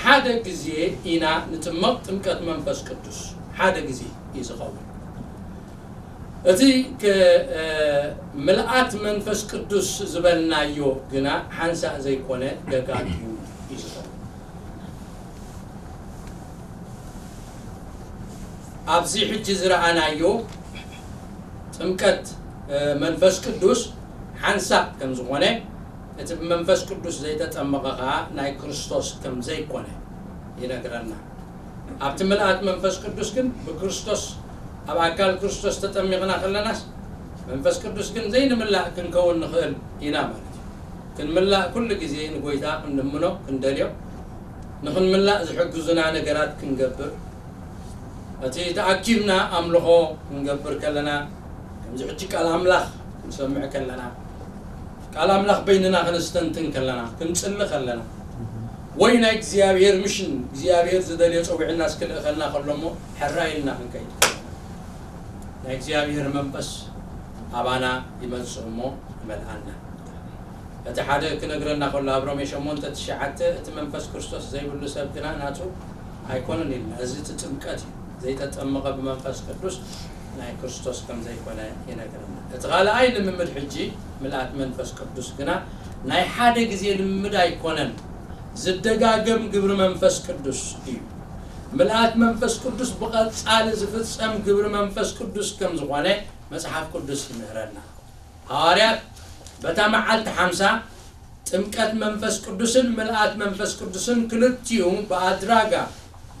ሓደ ግዜ ኢና ንጥመቕ ጥምቀት መንፈስ ቅዱስ ሓደ ግዜ እዩ ዝኸውን እቲ ምልኣት መንፈስ ቅዱስ ዝበልናዮ ግና ሓንሳእ ዘይኮነ ደጋጊሙ እዩ ዝኸውን ኣብዚ ሕጂ ዝረኣናዮ ጥምቀት መንፈስ ቅዱስ ሓንሳእ ከም ዝኾነ እቲ ብመንፈስ ቅዱስ ዘይተጠመቐ ከዓ ናይ ክርስቶስ ከም ዘይኮነ ይነግረና ኣብቲ ምልኣት መንፈስ ቅዱስ ግን ብክርስቶስ ኣብ ኣካል ክርስቶስ ተጠሚቕና ከለናስ መንፈስ ቅዱስ ግን ዘይንምላእ ክንከውን ንኽእል ኢና ማለት እዩ ክንምላእ ኩሉ ግዜ ንጎይታ ክንልምኖ ክንደልዮ ንኽንምላእ ዝሕግዙና ነገራት ክንገብር እቲ ተኣኪብና ኣምልኾ ክንገብር ከለና ከምዚ ሕጂ ቃል ኣምላኽ ክንሰምዕ ከለና ቃል ኣምላኽ በይንና ክንስተንትን ከለና ክንጽሊ ከለና ወይ ናይ እግዚኣብሔር ምሽን እግዚኣብሔር ዝደልዮ ጸዊዕና እስክልእኸልና ከሎ እሞ ሕራይ ኢልና ክንከይድ ከለና ናይ እግዚኣብሔር መንፈስ ኣባና ይመጽእ እሞ ይመልኣና እቲ ሓደ ክነግረና ከሎ ኣብ ሮሜ ሸሞንተ ትሽዓተ እቲ መንፈስ ክርስቶስ ዘይብሉ ሰብ ግና ናቱ ኣይኮነን ኢልና እዚ እቲ ጥምቀት እዩ ዘይተጠመቐ ብመንፈስ ቅዱስ ናይ ክርስቶስ ከም ዘይኮነ ይነግረና እቲ ካልኣይ ልምምድ ሕጂ ምልኣት መንፈስ ቅዱስ ግና ናይ ሓደ ግዜ ልምምድ ኣይኮነን ዝደጋገም ግብሪ መንፈስ ቅዱስ እዩ ምልኣት መንፈስ ቅዱስ ብቐጻሊ ዝፍጸም ግብሪ መንፈስ ቅዱስ ከም ዝኾነ መጽሓፍ ቅዱስ ይምህረና ሃዋርያት በታ መዓልቲ ሓምሳ ጥምቀት መንፈስ ቅዱስን ምልኣት መንፈስ ቅዱስን ክልቲኡ ብኣድራጋ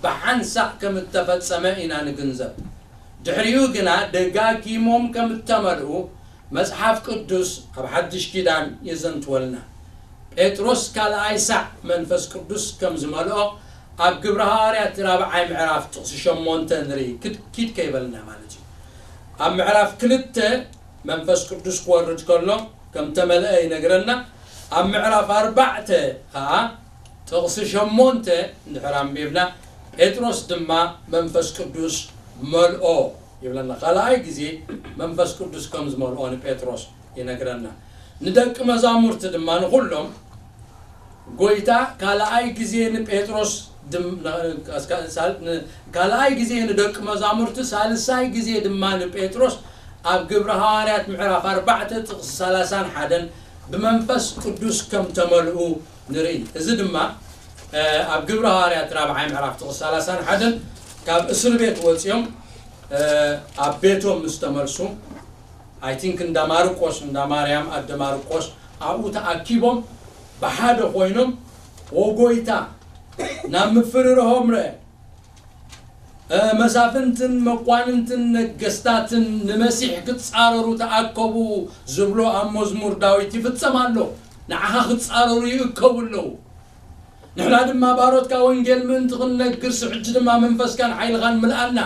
ብሓንሳእ ከም እተፈጸመ ኢና ንግንዘብ። ድሕሪኡ ግና ደጋጊሞም ከም እተመልኡ መጽሓፍ ቅዱስ ኣብ ሓድሽ ኪዳን የዘንትወልና። ጴጥሮስ ካልኣይ ሳዕ መንፈስ ቅዱስ ከም ዝመልኦ ኣብ ግብረ ሃዋርያት ራብዓይ ምዕራፍ ጥቕሲ ሸሞንተ ንርኢ። ክድ-፣ ኪድ ከይበልና ማለት እዩ። ኣብ ምዕራፍ ክልተ መንፈስ ቅዱስ ክወርድ ከሎ ከም ተመልአ ይነግረና። ኣብ ምዕራፍ ኣርባዕተ ኸዓ ጥቕሲ ሸሞንተ እንድሕር ኣንቢብና፣ ጴጥሮስ ድማ መንፈስ ቅዱስ መልኦ ይብለና። ካልኣይ ግዜ መንፈስ ቅዱስ ከም ዝመልኦ ንጴጥሮስ ይነግረና። ንደቂ መዛሙርቲ ድማ ንኹሎም ጎይታ ካልኣይ ግዜ ንጴጥሮስ ድም-፣ ን-፣ ሳል-፣ ን-፣ ካልኣይ ግዜ ንደቂ መዛሙርቲ፣ ሳልሳይ ግዜ ድማ ንጴጥሮስ ኣብ ግብረ ሃዋርያት ምዕራፍ ኣርባዕተ ጥቕሲ ሰላሳን ሓደን ብመንፈስ ቅዱስ ከም ተመልኡ ንርኢ። እዚ ድማ፣ እ፣ ኣብ ግብረ ሃዋርያት ራብዓይ ምዕራፍ ጥቕሲ ሰላሳን ሓደን ካብ እስር ቤት ወፂኦም፣ እ፣ ኣብ ቤቶም ምስ ተመልሱ፣ I think እንዳ ማርቆስ፣ እንዳ ማርያም ኣደ ማርቆስ ኣብኡ ተኣኪቦም ብሓደ ኮይኖም፣ "ኦ ጎይታ፣ ናብ ምፍርርሆም ርአ፣ እ፣ መሳፍንትን መኳንንትን ነገስታትን ንመሲሕ ክጻረሩ ተኣከቡ ዝብሎ ኣብ መዝሙር ዳዊት ይፍጸም ኣሎ። ንዓኻ ክጻረሩ ይእከቡ ኣለዉ። ንሕና ድማ ባሮትካ ወንጌል ምእንቲ ክንነግር፣ ሕጂ ድማ መንፈስካን ሓይልኻን ምልኣና።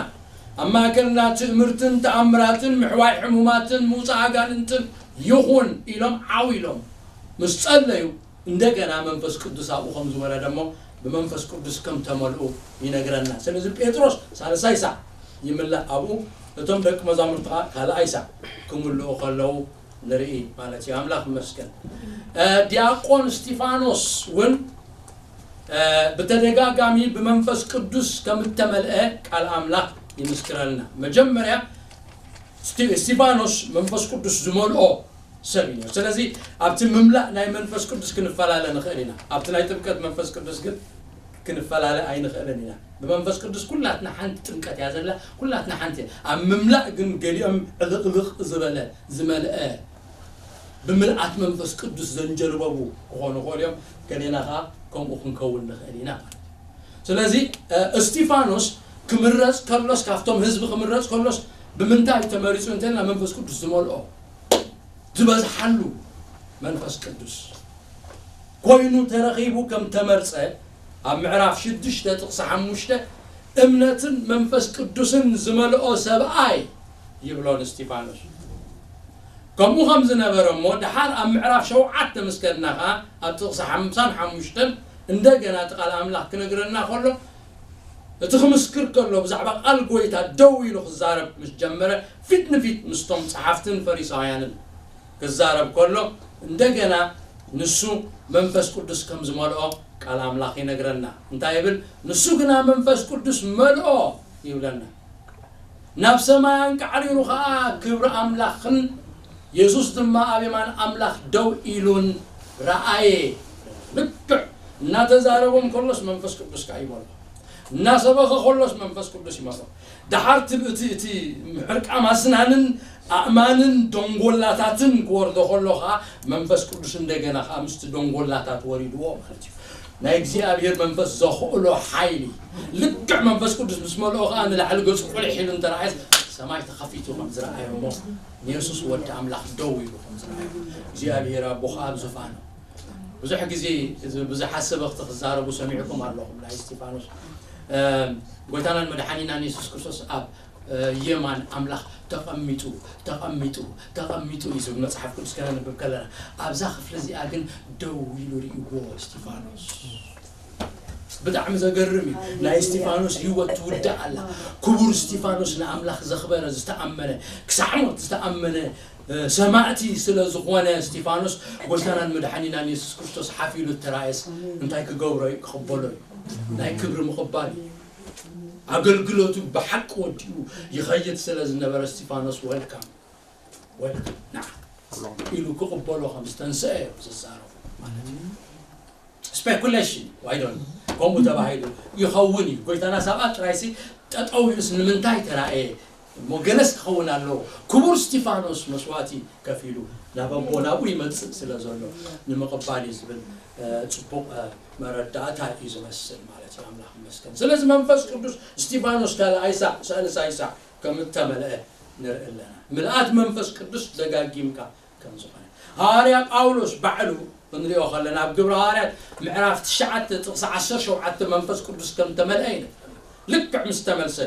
ኣብ ማእከልና ትእምርትን ተኣምራትን ምሕዋይ ሕሙማትን ምውጻእ ኣጋንንትን ይኹን" ኢሎም ዓው ኢሎም ምስ ጸለዩ፣ እንደገና መንፈስ ቅዱስ ኣብኡ ከም ዝወረደ እሞ ብመንፈስ ቅዱስ ከም ተመልኡ ይነግረና። ስለዚ ጴጥሮስ ሳልሳይ ሳዕ ይምላእ ኣብኡ፣ እቶም ደቂ መዛሙርቲ ኸዓ ካልኣይ ሳዕ ክምልኡ ከለዉ ንርኢ ማለት እዩ። ኣምላኽ ይመስገን። እ፣ ዲያቆን እስጢፋኖስ እውን፣ እ፣ ብተደጋጋሚ ብመንፈስ ቅዱስ ከም እተመልአ ቃል ኣምላኽ ይምስክረልና። መጀመርያ እስቲ-፣ እስጢፋኖስ መንፈስ ቅዱስ ዝመልኦ ሰብ እዩ ነይሩ። ስለዚ ኣብቲ ምምላእ ናይ መንፈስ ቅዱስ ክንፈላለ ንኽእል ኢና። ኣብቲ ናይ ጥምቀት መንፈስ ቅዱስ ግን ክንፈላለ ኣይንኽእልን ኢና። ብመንፈስ ቅዱስ ኩላትና ሓንቲ ጥምቀት እያ ዘላ፣ ኩላትና ሓንቲ እያ። ኣብ ምምላእ ግን ገሊኦም ዕልቕልቕ ዝበለ፣ ዝመልአ፣ ብምልኣት መንፈስ ቅዱስ ዘንጀርበቡ ክኾኑ ይኽእሉ እዮም። ገሌና ኸዓ ከምኡ ክንከውን ንኽእል ኢና ማለት እዩ። ስለዚ፣ እ፣ እስጢፋኖስ ክምረጽ ከሎስ፣ ካብቶም ህዝቢ ክምረጽ ከሎስ፣ ብምንታይ እዩ ተመሪጹ እንተልና፣ መንፈስ ቅዱስ ዝመልኦ፣ ዝበዝሓሉ መንፈስ ቅዱስ ኮይኑ ተረኺቡ ከም ተመርጸ ኣብ ምዕራፍ ሽዱሽተ ጥቕሲ ሓሙሽተ፣ "እምነትን መንፈስ ቅዱስን ዝመልኦ ሰብኣይ" ይብሎ ንእስጢፋኖስ። ከምኡ ከም ዝነበረ እሞ፣ ደሓር ኣብ ምዕራፍ ሸውዓተ ምስ ከድና ኸዓ፣ ኣብ ጥቕሲ ሓምሳን ሓሙሽተን እንደገና እቲ ቃል ኣምላኽ ክነግረና ከሎ፣ እቲ ክምስክር ከሎ፣ ብዛዕባ ቃል ጎይታ ደው ኢሉ ክዛረብ ምስ ጀመረ፣ ፊት ንፊት ምስቶም ጸሓፍትን ፈሪሳውያንን ክዛረብ ከሎ፣ እንደገና ንሱ መንፈስ ቅዱስ ከም ዝመልኦ ቃል ኣምላኽ ይነግረና። እንታይ ይብል? "ንሱ ግና መንፈስ ቅዱስ መልኦ" ይብለና። "ናብ ሰማይ ኣንቃዕሪሩ ኸኣ ክብሪ ኣምላኽን የሱስ ድማ ኣብ የማን ኣምላኽ ደው ኢሉን ረኣየ።" ልክዕ እናተዛረቦም ከሎስ መንፈስ ቅዱስ ከኣ ይመልኦ። እናሰበኸ ከሎስ መንፈስ ቅዱስ ይመልኦ። ደሓር እቲ፣ እቲ፣ እቲ ምሕርቃም ኣስናንን ኣእማንን ደንጎላታትን ክወርዶ ከሎ ኸኣ መንፈስ ቅዱስ እንደገና ኸኣ ምስቲ ደንጎላታት ወሪድዎ ማለት እዩ። ናይ እግዚኣብሔር መንፈስ ዘኽእሎ ሓይሊ። ልክዕ መንፈስ ቅዱስ ምስ መልኦ ኸኣ ንላዕሊ ገጹ ቁሊሕ ኢሉ እንተረኣየስ ሰማይ ተኸፊቱ ከም ዝረኣዮ እሞ ንየሱስ ወዲ ኣምላኽ ደው ኢሉ ከም ዝረኣዮ እግዚኣብሔር ኣቦ ኸኣ ኣብ ዙፋኑ። ብዙሕ ግዜ እዚ ብዝሓሰበ ክዛረቡ ሰሚዕኩም ኣለኹም። ናይ እስጢፋኖስ፣ እ፣ ጎይታናን መድሓኒናን የሱስ ክርስቶስ ኣብ፣ እ፣ የማን ኣምላኽ ተቐሚጡ፣ ተቐሚጡ፣ ተቐሚጡ እዩ ዝብል መጽሓፍ ቅዱስ ከነንብብ ከለና፣ ኣብዛ ክፍሊ እዚኣ ግን ደው ኢሉ ርእይዎ እስጢፋኖስ። ብጣዕሚ ዘገርም እዩ። ናይ እስጢፋኖስ ህይወት ትውዳእ ኣላ። ክቡር እስጢፋኖስ ንኣምላኽ ዘኽበረ፣ ዝተኣመነ፣ ክሳዕ ሞት ዝተኣመነ፣ እ፣ ሰማዕቲ ስለ ዝኾነ እስጢፋኖስ፣ ጎይታናን መድሓኒናን የሱስ ክርስቶስ ሓፍ ኢሉ እተራእየስ እንታይ ክገብሮ እዩ? ክቕበሎ እዩ። ናይ ክብሪ ምቕባል እዩ። ኣገልግሎቱ ብሓቂ ወዲኡ ይኸይድ ስለ ዝነበረ እስጢፋኖስ፣ "ወልካም፣ ወልካም፣ ንዓ" ኢሉ ክቕበሎ ከም ዝተንስአ እዮም ዝዛረቡ ማለት እዩ። ስፔኩሌሽን፣ ዋይ ዶንት፣ ከምኡ ተባሂሉ ይኸውን እዩ። ጎይታና ሳብኣ ጥራይሲ ጠጠው ኢሉስ ንምንታይ ተራእየ? እሞ ገለስ ክኸውን ኣለዎ። ክቡር እስጢፋኖስ መስዋእቲ ከፊሉ ናብ ኣቦ ናብኡ ይመጽእ ስለ ዘሎ ንምቕባል እዩ ዝብል፣ እ፣ ጽቡቕ፣ እ፣ መረዳእታ እዩ ዝመስል ማለት እዩ። ኣምላኽ ይመስገን። ስለዚ መንፈስ ቅዱስ እስጢፋኖስ ካልኣይ ሳዕ፣ ሳልሳይ ሳዕ ከም እተመልአ ንርኢ ኣለና። ምልኣት መንፈስ ቅዱስ ደጋጊምካ ከም ዝኾነ። ሃዋርያ ጳውሎስ ባዕሉ ክንሪኦ ከለና ኣብ ግብረ ሃዋርያት ምዕራፍ ትሽዓተ ጥቕሲ ዓሰርተ ሸውዓተ መንፈስ ቅዱስ ከም ተመልአ ኢና። ልክዕ ምስ ተመልሰ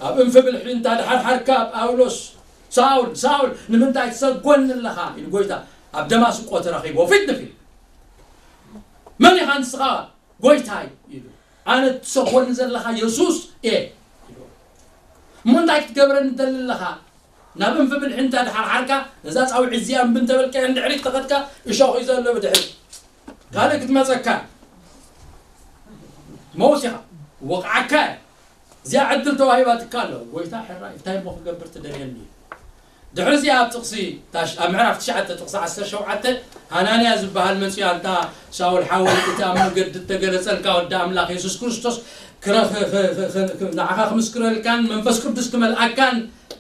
ኣብ እንፊ ብልሒ እንታ ድሓርሓርካ ጳውሎስ ሳውል ሳውል ንምንታይ ትሰጎኒ ኣለኻ ኢሉ ጎይታ ኣብ ደማስቆ ተረኺቦ ፊት ንፊት መን ኢኻ ንስኻ ጎይታይ ኢሉ ኣነ ትሰጎኒ ዘለኻ የሱስ እየ ኢሉ እሞ እንታይ ክትገብረኒ ትደሊ ኣለኻ ናብ እንፊ ብልሒ እንተ ድሓርሓርካ ነዛ ፃውዒት እዚኣ እምቢ እንተበልካያ ንድሕሪት ተኸድካ እሾኽ እዩ ዘሎ ብድሕሪት ካልእ ክትመፀካ መውት ኢኻ ወቕዓካ እያ እዚኣ ዕድል ተዋሂባትካ ኣሎ ጎይታ ሕራይ እንታይ እሞ ክገብር ትደልየኒ ድሕሪ እዚኣ ኣብ ጥቕሲ ኣብ ምዕራፍ ትሽዓተ ጥቕሲ ዓሰርተ ሸውዓተ ሃናንያ ዝበሃል መፅኡ ኣንታ ሳውል ሓወይ እቲ ኣብ መገዲ እተገለፀልካ ወዲ ኣምላኽ የሱስ ክርስቶስ ንዓኻ ክምስክረልካን መንፈስ ቅዱስ ክመልኣካን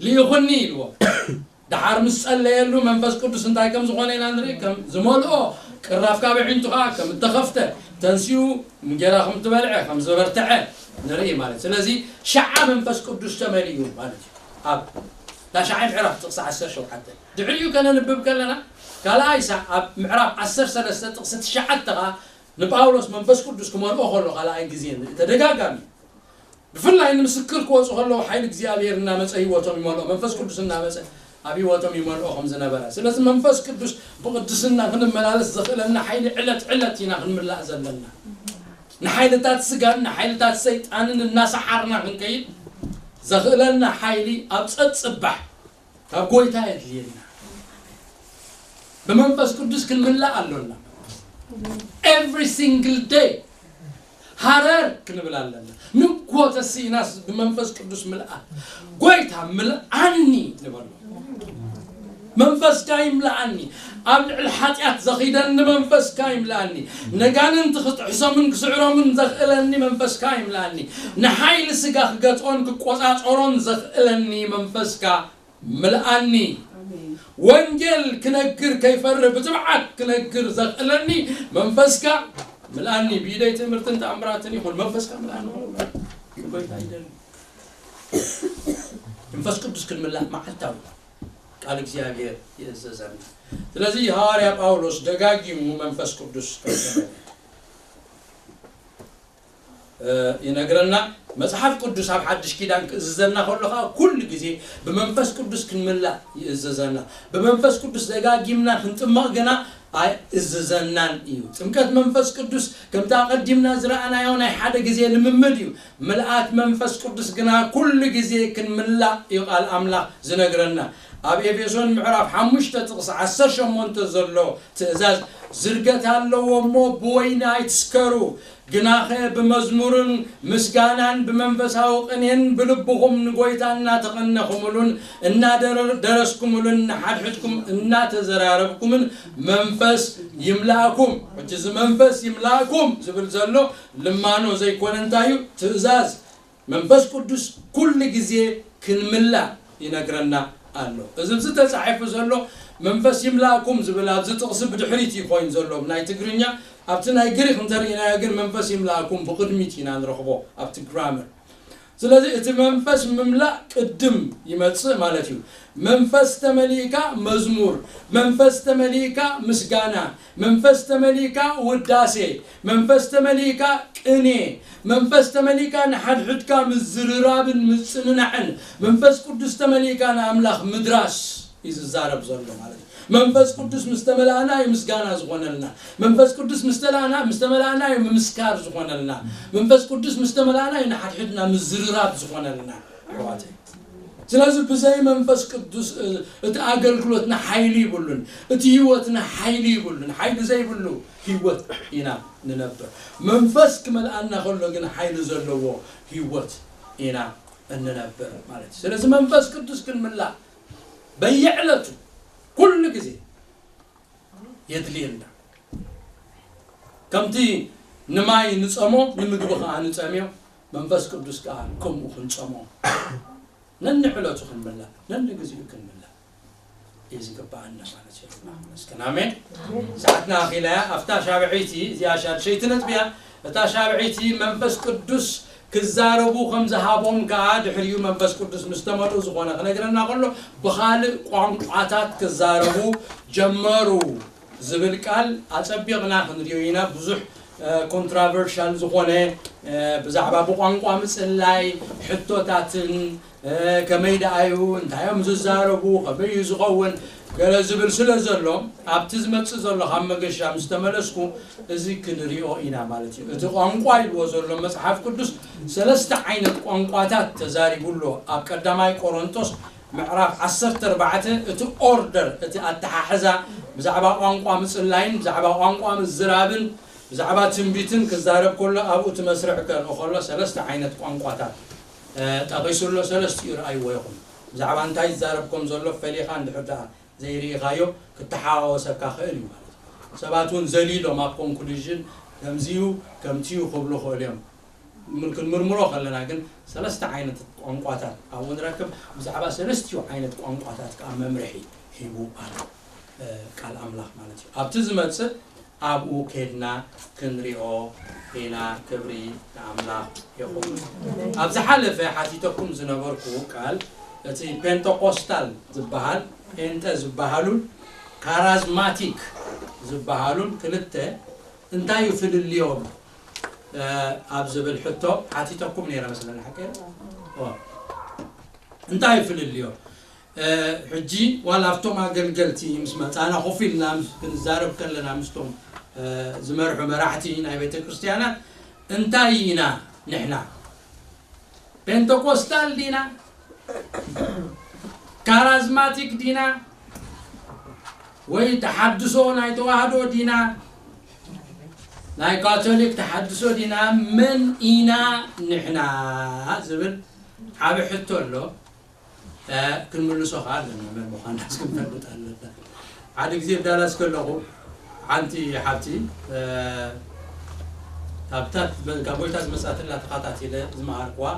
ልኢኹኒ ኢልዎ። ደሓር ምስ ጸለየሉ መንፈስ ቅዱስ እንታይ ከም ዝኾነ ኢና ንርኢ። ከም ዝመልኦ ቅራፍ ካብ ኣዒንቱ ኸኣ ከም እተኸፍተ ተንሲኡ እንጌራ ከም ትበልዐ ከም ዝበርትዐ ንርኢ ማለት። ስለዚ ሸዓ መንፈስ ቅዱስ ተመሊኡ ማለት እዩ። ኣብ ታሽዓይ ምዕራፍ ጥቕሲ ዓሰርተ ሸውዓተ ድሕሪኡ ከነንብብ ከለና ካልኣይ ሳዕ ኣብ ምዕራፍ ዓሰርተ ሰለስተ ጥቕሲ ትሽዓተ ኸኣ ንጳውሎስ መንፈስ ቅዱስ ክመልኦ ከሎ ካልኣይ ግዜ ንርኢ። ተደጋጋሚ ብፍላይ ንምስክር ክወፁ ከለዉ ሓይሊ እግዚኣብሔር እናመፀ ህይወቶም ይመልኦ መንፈስ ቅዱስ እናመፀ ኣብ ህይወቶም ይመልኦ ከም ዝነበረ ስለዚ መንፈስ ቅዱስ ብቅድስና ክንመላለስ ዘኽእለና ሓይሊ ዕለት ዕለት ኢና ክንምላእ ዘለና ንሓይልታት ስጋን ንሓይልታት ሰይጣንን እናሰሓርና ክንከይድ ዘኽእለና ሓይሊ ኣብ ፀፅባሕ ካብ ጎይታ የድልየና ብመንፈስ ቅዱስ ክንምላእ ኣሎና every single day ሃረር ክንብል ኣለና ንኮ ተስኢናስ ብመንፈስ ቅዱስ ምልኣት ጎይታ ምልኣኒ ንበሎ መንፈስካ ይምልኣኒ ኣብ ልዕሊ ሓጢኣት ዘኺደኒ መንፈስካ ይምልኣኒ ነጋንንቲ ክጥሕሶምን ክስዕሮምን ዘኽእለኒ መንፈስካ ይምልኣኒ ንሓይሊ ስጋ ክገጥኦን ክቆፃፀሮን ዘኽእለኒ መንፈስካ ምልኣኒ ወንጌል ክነግር ከይፈርህ ብትብዓት ክነግር ዘኽእለኒ መንፈስካ ምልኣኒ ብኢደይ ትምህርትን ተኣምራትን ይኹን መንፈስካ ምልኣኒ መንፈስ ቅዱስ ክንምላእ መዓልታዊ ቃል እግዚኣብሔር ይእዘዘና ስለዚ ሃዋርያ ጳውሎስ ደጋጊሙ መንፈስ ቅዱስ ይነግረና መጽሓፍ ቅዱስ ኣብ ሓድሽ ኪዳን ክእዝዘና ከሎ ከዓ ኩሉ ግዜ ብመንፈስ ቅዱስ ክንምላእ ይእዝዘና ብመንፈስ ቅዱስ ደጋጊምና ክንጥመቕ ግና ኣይእዝዘናን እዩ ጥምቀት መንፈስ ቅዱስ ከምቲ ኣቐዲምና ዝረኣናዮ ናይ ሓደ ግዜ ልምምድ እዩ ምልኣት መንፈስ ቅዱስ ግና ኩሉ ግዜ ክንምላእ እዩ ቃል ኣምላኽ ዝነግረና ኣብ ኤፌሶን ምዕራፍ ሓሙሽተ ጥቕሲ ዓሰርተ ሸሞንተ ዘሎ ትእዛዝ ዝርገት ኣለዎ እሞ ብወይኒ ኣይትስከሩ ግናኸ ብመዝሙርን ምስጋናን ብመንፈሳዊ ቅኔን ብልብኹም ንጎይታ እናተቐነኹምሉን እናደረስኩምሉን ንሓድሕድኩም እናተዘራረብኩምን መንፈስ ይምላእኩም ሕጂ እዚ መንፈስ ይምላእኩም ዝብል ዘሎ ልማኖ ዘይኮነ እንታይ እዩ ትእዛዝ መንፈስ ቅዱስ ኩሉ ግዜ ክንምላእ ይነግረና ኣሎ እዚ ብዚ ተፃሒፉ ዘሎ መንፈስ ይምላእኩም ዝብል ኣብዚ ጥቕሲ ብድሕሪት እዩ ኮይኑ ዘሎ ናይ ትግርኛ ኣብቲ ናይ ግሪክ እንተርኢናዮ ግን መንፈስ ይምላእኩም ብቅድሚት ኢና ንረኽቦ ኣብቲ ግራመር ስለዚ እቲ መንፈስ ምምላእ ቅድም ይመፅእ ማለት እዩ መንፈስ ተመሊእካ መዝሙር መንፈስ ተመሊእካ ምስጋና መንፈስ ተመሊእካ ውዳሴ መንፈስ ተመሊእካ ቅኔ መንፈስ ተመሊእካ ንሓድሕድካ ምዝርራብን ምፅንናዕን መንፈስ ቅዱስ ተመሊእካ ንኣምላኽ ምድራስ እዩ ዝዛረብ ዘሎ ማለት እዩ መንፈስ ቅዱስ ምስ ተመላእና እዩ ምስጋና ዝኾነልና መንፈስ ቅዱስ ምስ ተላእና ምስ ተመላእና እዩ ምምስካር ዝኾነልና መንፈስ ቅዱስ ምስ ተመላእና እዩ ንሓድሕድና ምዝርራብ ዝኾነልና ኣሕዋተይ ስለዚ ብዘይ መንፈስ ቅዱስ እቲ ኣገልግሎትና ሓይሊ ይብሉን እቲ ህይወትና ሓይሊ ይብሉን ሓይሊ ዘይብሉ ህይወት ኢና ንነብር መንፈስ ክመልኣና ከሎ ግን ሓይሊ ዘለዎ ህይወት ኢና እንነብር ማለት እዩ ስለዚ መንፈስ ቅዱስ ክንምላእ በየዕለቱ ኩሉ ግዜ የድልየና ከምቲ ንማይ ንፀሞ ንምግቢ ከዓ ንፀምዮ መንፈስ ቅዱስ ከዓ ከምኡ ክንፀሞ ነንዕለቱ ክንምላእ ነንግዚኡ ክንምላእ እዩ ዝግባኣና ማለት እዩ ኣምላኽ ይመስገን ኣሜን ሰዓትና ኣኺላ እያ ኣብታ ሻብዐይቲ እዚኣ ሻድሸይቲ ነጥቢ እያ እታ ሻብዐይቲ መንፈስ ቅዱስ ክዛረቡ ከም ዝሃቦም ከዓ ድሕሪኡ መንፈስ ቅዱስ ምስ ተመልኡ ዝኾነ ክነግረና ከሎ ብኻልእ ቋንቋታት ክዛረቡ ጀመሩ ዝብል ቃል ኣጸቢቕና ክንሪኦ ኢና። ብዙሕ ኮንትራቨርሻል ዝኾነ ብዛዕባ ብቋንቋ ምጽላይ ሕቶታትን ከመይ ደኣዩ፣ እንታይ እዮም ዝዛረቡ፣ ከመይ እዩ ዝኸውን ገለ ዝብል ስለ ዘሎ፣ ኣብቲ ዝመጽእ ዘሎ ካብ መገሻ ምስ ተመለስኩ እዚ ክንሪኦ ኢና ማለት እዩ። እቲ ቋንቋ ኢልዎ ዘሎ መጽሓፍ ቅዱስ ሰለስተ ዓይነት ቋንቋታት ተዛሪቡ ኣሎ። ኣብ ቀዳማይ ቆሮንቶስ ምዕራፍ ዓሰርተ ኣርባዕተ እቲ ኦርደር፣ እቲ ኣተሓሕዛ፣ ብዛዕባ ቋንቋ ምጽላይን ብዛዕባ ቋንቋ ምዝራብን ብዛዕባ ትንቢትን ክዛረብ ከሎ ኣብኡ እቲ መስርዕ ከርኢ ከሎ ሰለስተ ዓይነት ቋንቋታት ጠቒሱ ኣሎ። ሰለስቲኡ ርኣይዎ ኢኹም። ብዛዕባ እንታይ ይዛረብ ከም ዘሎ ፈሊኻ እንድሕር ደኣ ዘይርኢኻዮ፣ ክተሓዋወሰካ ክእል እዩ ማለት እዩ። ሰባት እውን ዘሊሎም ኣብ ኮንክሉዥን ከምዚዩ ከምቲዩ ክብሉ ክእሉ እዮም። ክንምርምሮ ከለና ግን ሰለስተ ዓይነት ቋንቋታት ኣብኡ ንረክብ። ብዛዕባ ሰለስቲኡ ዓይነት ቋንቋታት ከዓ መምርሒ ሂቡ ኣሎ ቃል ኣምላኽ ማለት እዩ። ኣብቲ ዝመፅእ ኣብኡ ከድና ክንሪኦ ኢና። ክብሪ ንኣምላኽ ይኹን። ኣብ ዝሓለፈ ሓቲተኩም ዝነበርኩ ቃል እቲ ፔንተቆስታል ዝበሃል፣ ፔንጠ ዝበሃሉን ካራዝማቲክ ዝበሃሉን ክልተ እንታይ እዩ ፍልልዮም ኣብ ዝብል ሕቶ ሓቲተኩም ነይረ መስለኒ። ሓቂ እንታይ እዩ ፍልልዮም? ሕጂ ዋላ ኣብቶም ኣገልገልቲ ምስ መፃና ኮፍ ኢልና ክንዛረብ ከለና ምስቶም ዝመርሑ መራሕቲ ናይ ቤተ ክርስቲያናት እንታይ ኢና ንሕና? ፔንተኮስታል ዲና? ካራዝማቲክ ዲና? ወይ ተሓድሶ ናይ ተዋህዶ ዲና? ናይ ካቶሊክ ተሓድሶ ዲና? መን ኢና ንሕና ዝብል ዓብ ሕቶ ኣሎ። ክንምልሶ ከዓ ኣለና። መን ምዃንና ክንፈልጥ ኣለና። ሓደ ግዜ ዳላስ ከለኹ ሓንቲ ሓብቲ ካብታት ካብ ጎይታ ዝመፃትላ ተኻታቲለ ዝመሃርኩዋ፣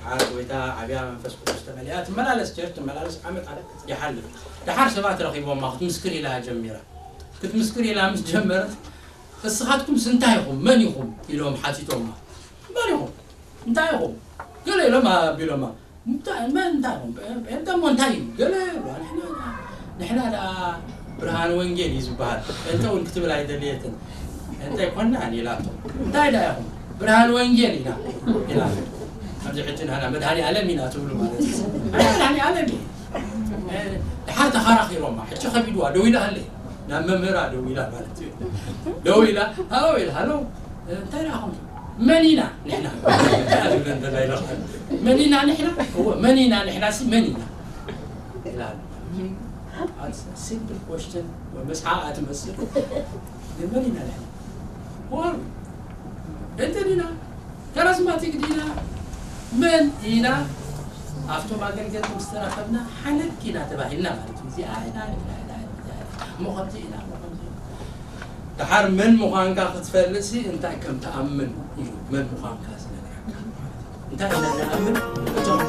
ሓደ ጎይታ ዓብያ መንፈስ ቅዱስ ተመሊኣ ትመላለስ፣ ቸርች ትመላለስ፣ ዓመት ዓመት ይሓልፍ። ደሓር ሰባት ረኺቦማ ክትምስክር ኢላ ጀሚራ። ክትምስክር ኢላ ምስ ጀመረት እስኻትኩምስ እንታይ ኢኹም? መን ኢኹም? ኢሎም ሓቲቶማ። መን ኢኹም? እንታይ ኢኹም? ገለ ኢሎም ኣቢሎማ። እንታይ መን እንታይ ኢኹም? ጴንጠ እሞ እንታይ እዩ? ገለ ይብሉ። ንሕና ንሕና ደኣ ብርሃን ወንጌል እዩ ዝበሃል። ጴንጠ እውን ክትብል ኣይደልየትን። ጴንጠ ኣይኮናን ኢላቶ። እንታይ ደኣ ኢኹም? ብርሃን ወንጌል ኢና ኢላ። ኣብዚ ሕጂ ንሕና መድሃኒ ኣለም ኢና ትብሉ ማለት እዩ። ኣይ መድሃኒ ኣለም እዩ። ድሓር ተኸራኺሮማ። ሕጂ ከቢድዋ ደው ኢላ ኣለ። ናብ መምህራ ደው ኢላ ማለት እዩ። ደው ኢላ ሃሎ ኢላ ሃሎ እንታይ ደኣ ኢኹም? መን ኢና ንሕና? እንታይ ትብለን ዘላ ኢላ። መን ኢና ንሕና? እወ መን ኢና ንሕና ሲ መን ኢና? ኢላ። ሲምፕል ኮስችን መስሓቓ ትመስል። ግን መን ኢና ንሕና? ወር እንትን ኢና ካራዝማቲክ ዲና መን ኢና? ኣብቶም ኣገልገልቲ ምስ ተራኸብና ሓለክ ኢና ተባሂልና ማለት እዩ። እዚኣ ኢና ንሕና ኢና እሞ ከምዚ ኢና እሞ ከምዚ ኢና። ደሓር መን ምዃንካ ክትፈልጥሲ እንታይ ከም ትኣምን እዩ መን ምዃንካ ዝነግረካ። እንታይ ኢና ንኣምን? እቶም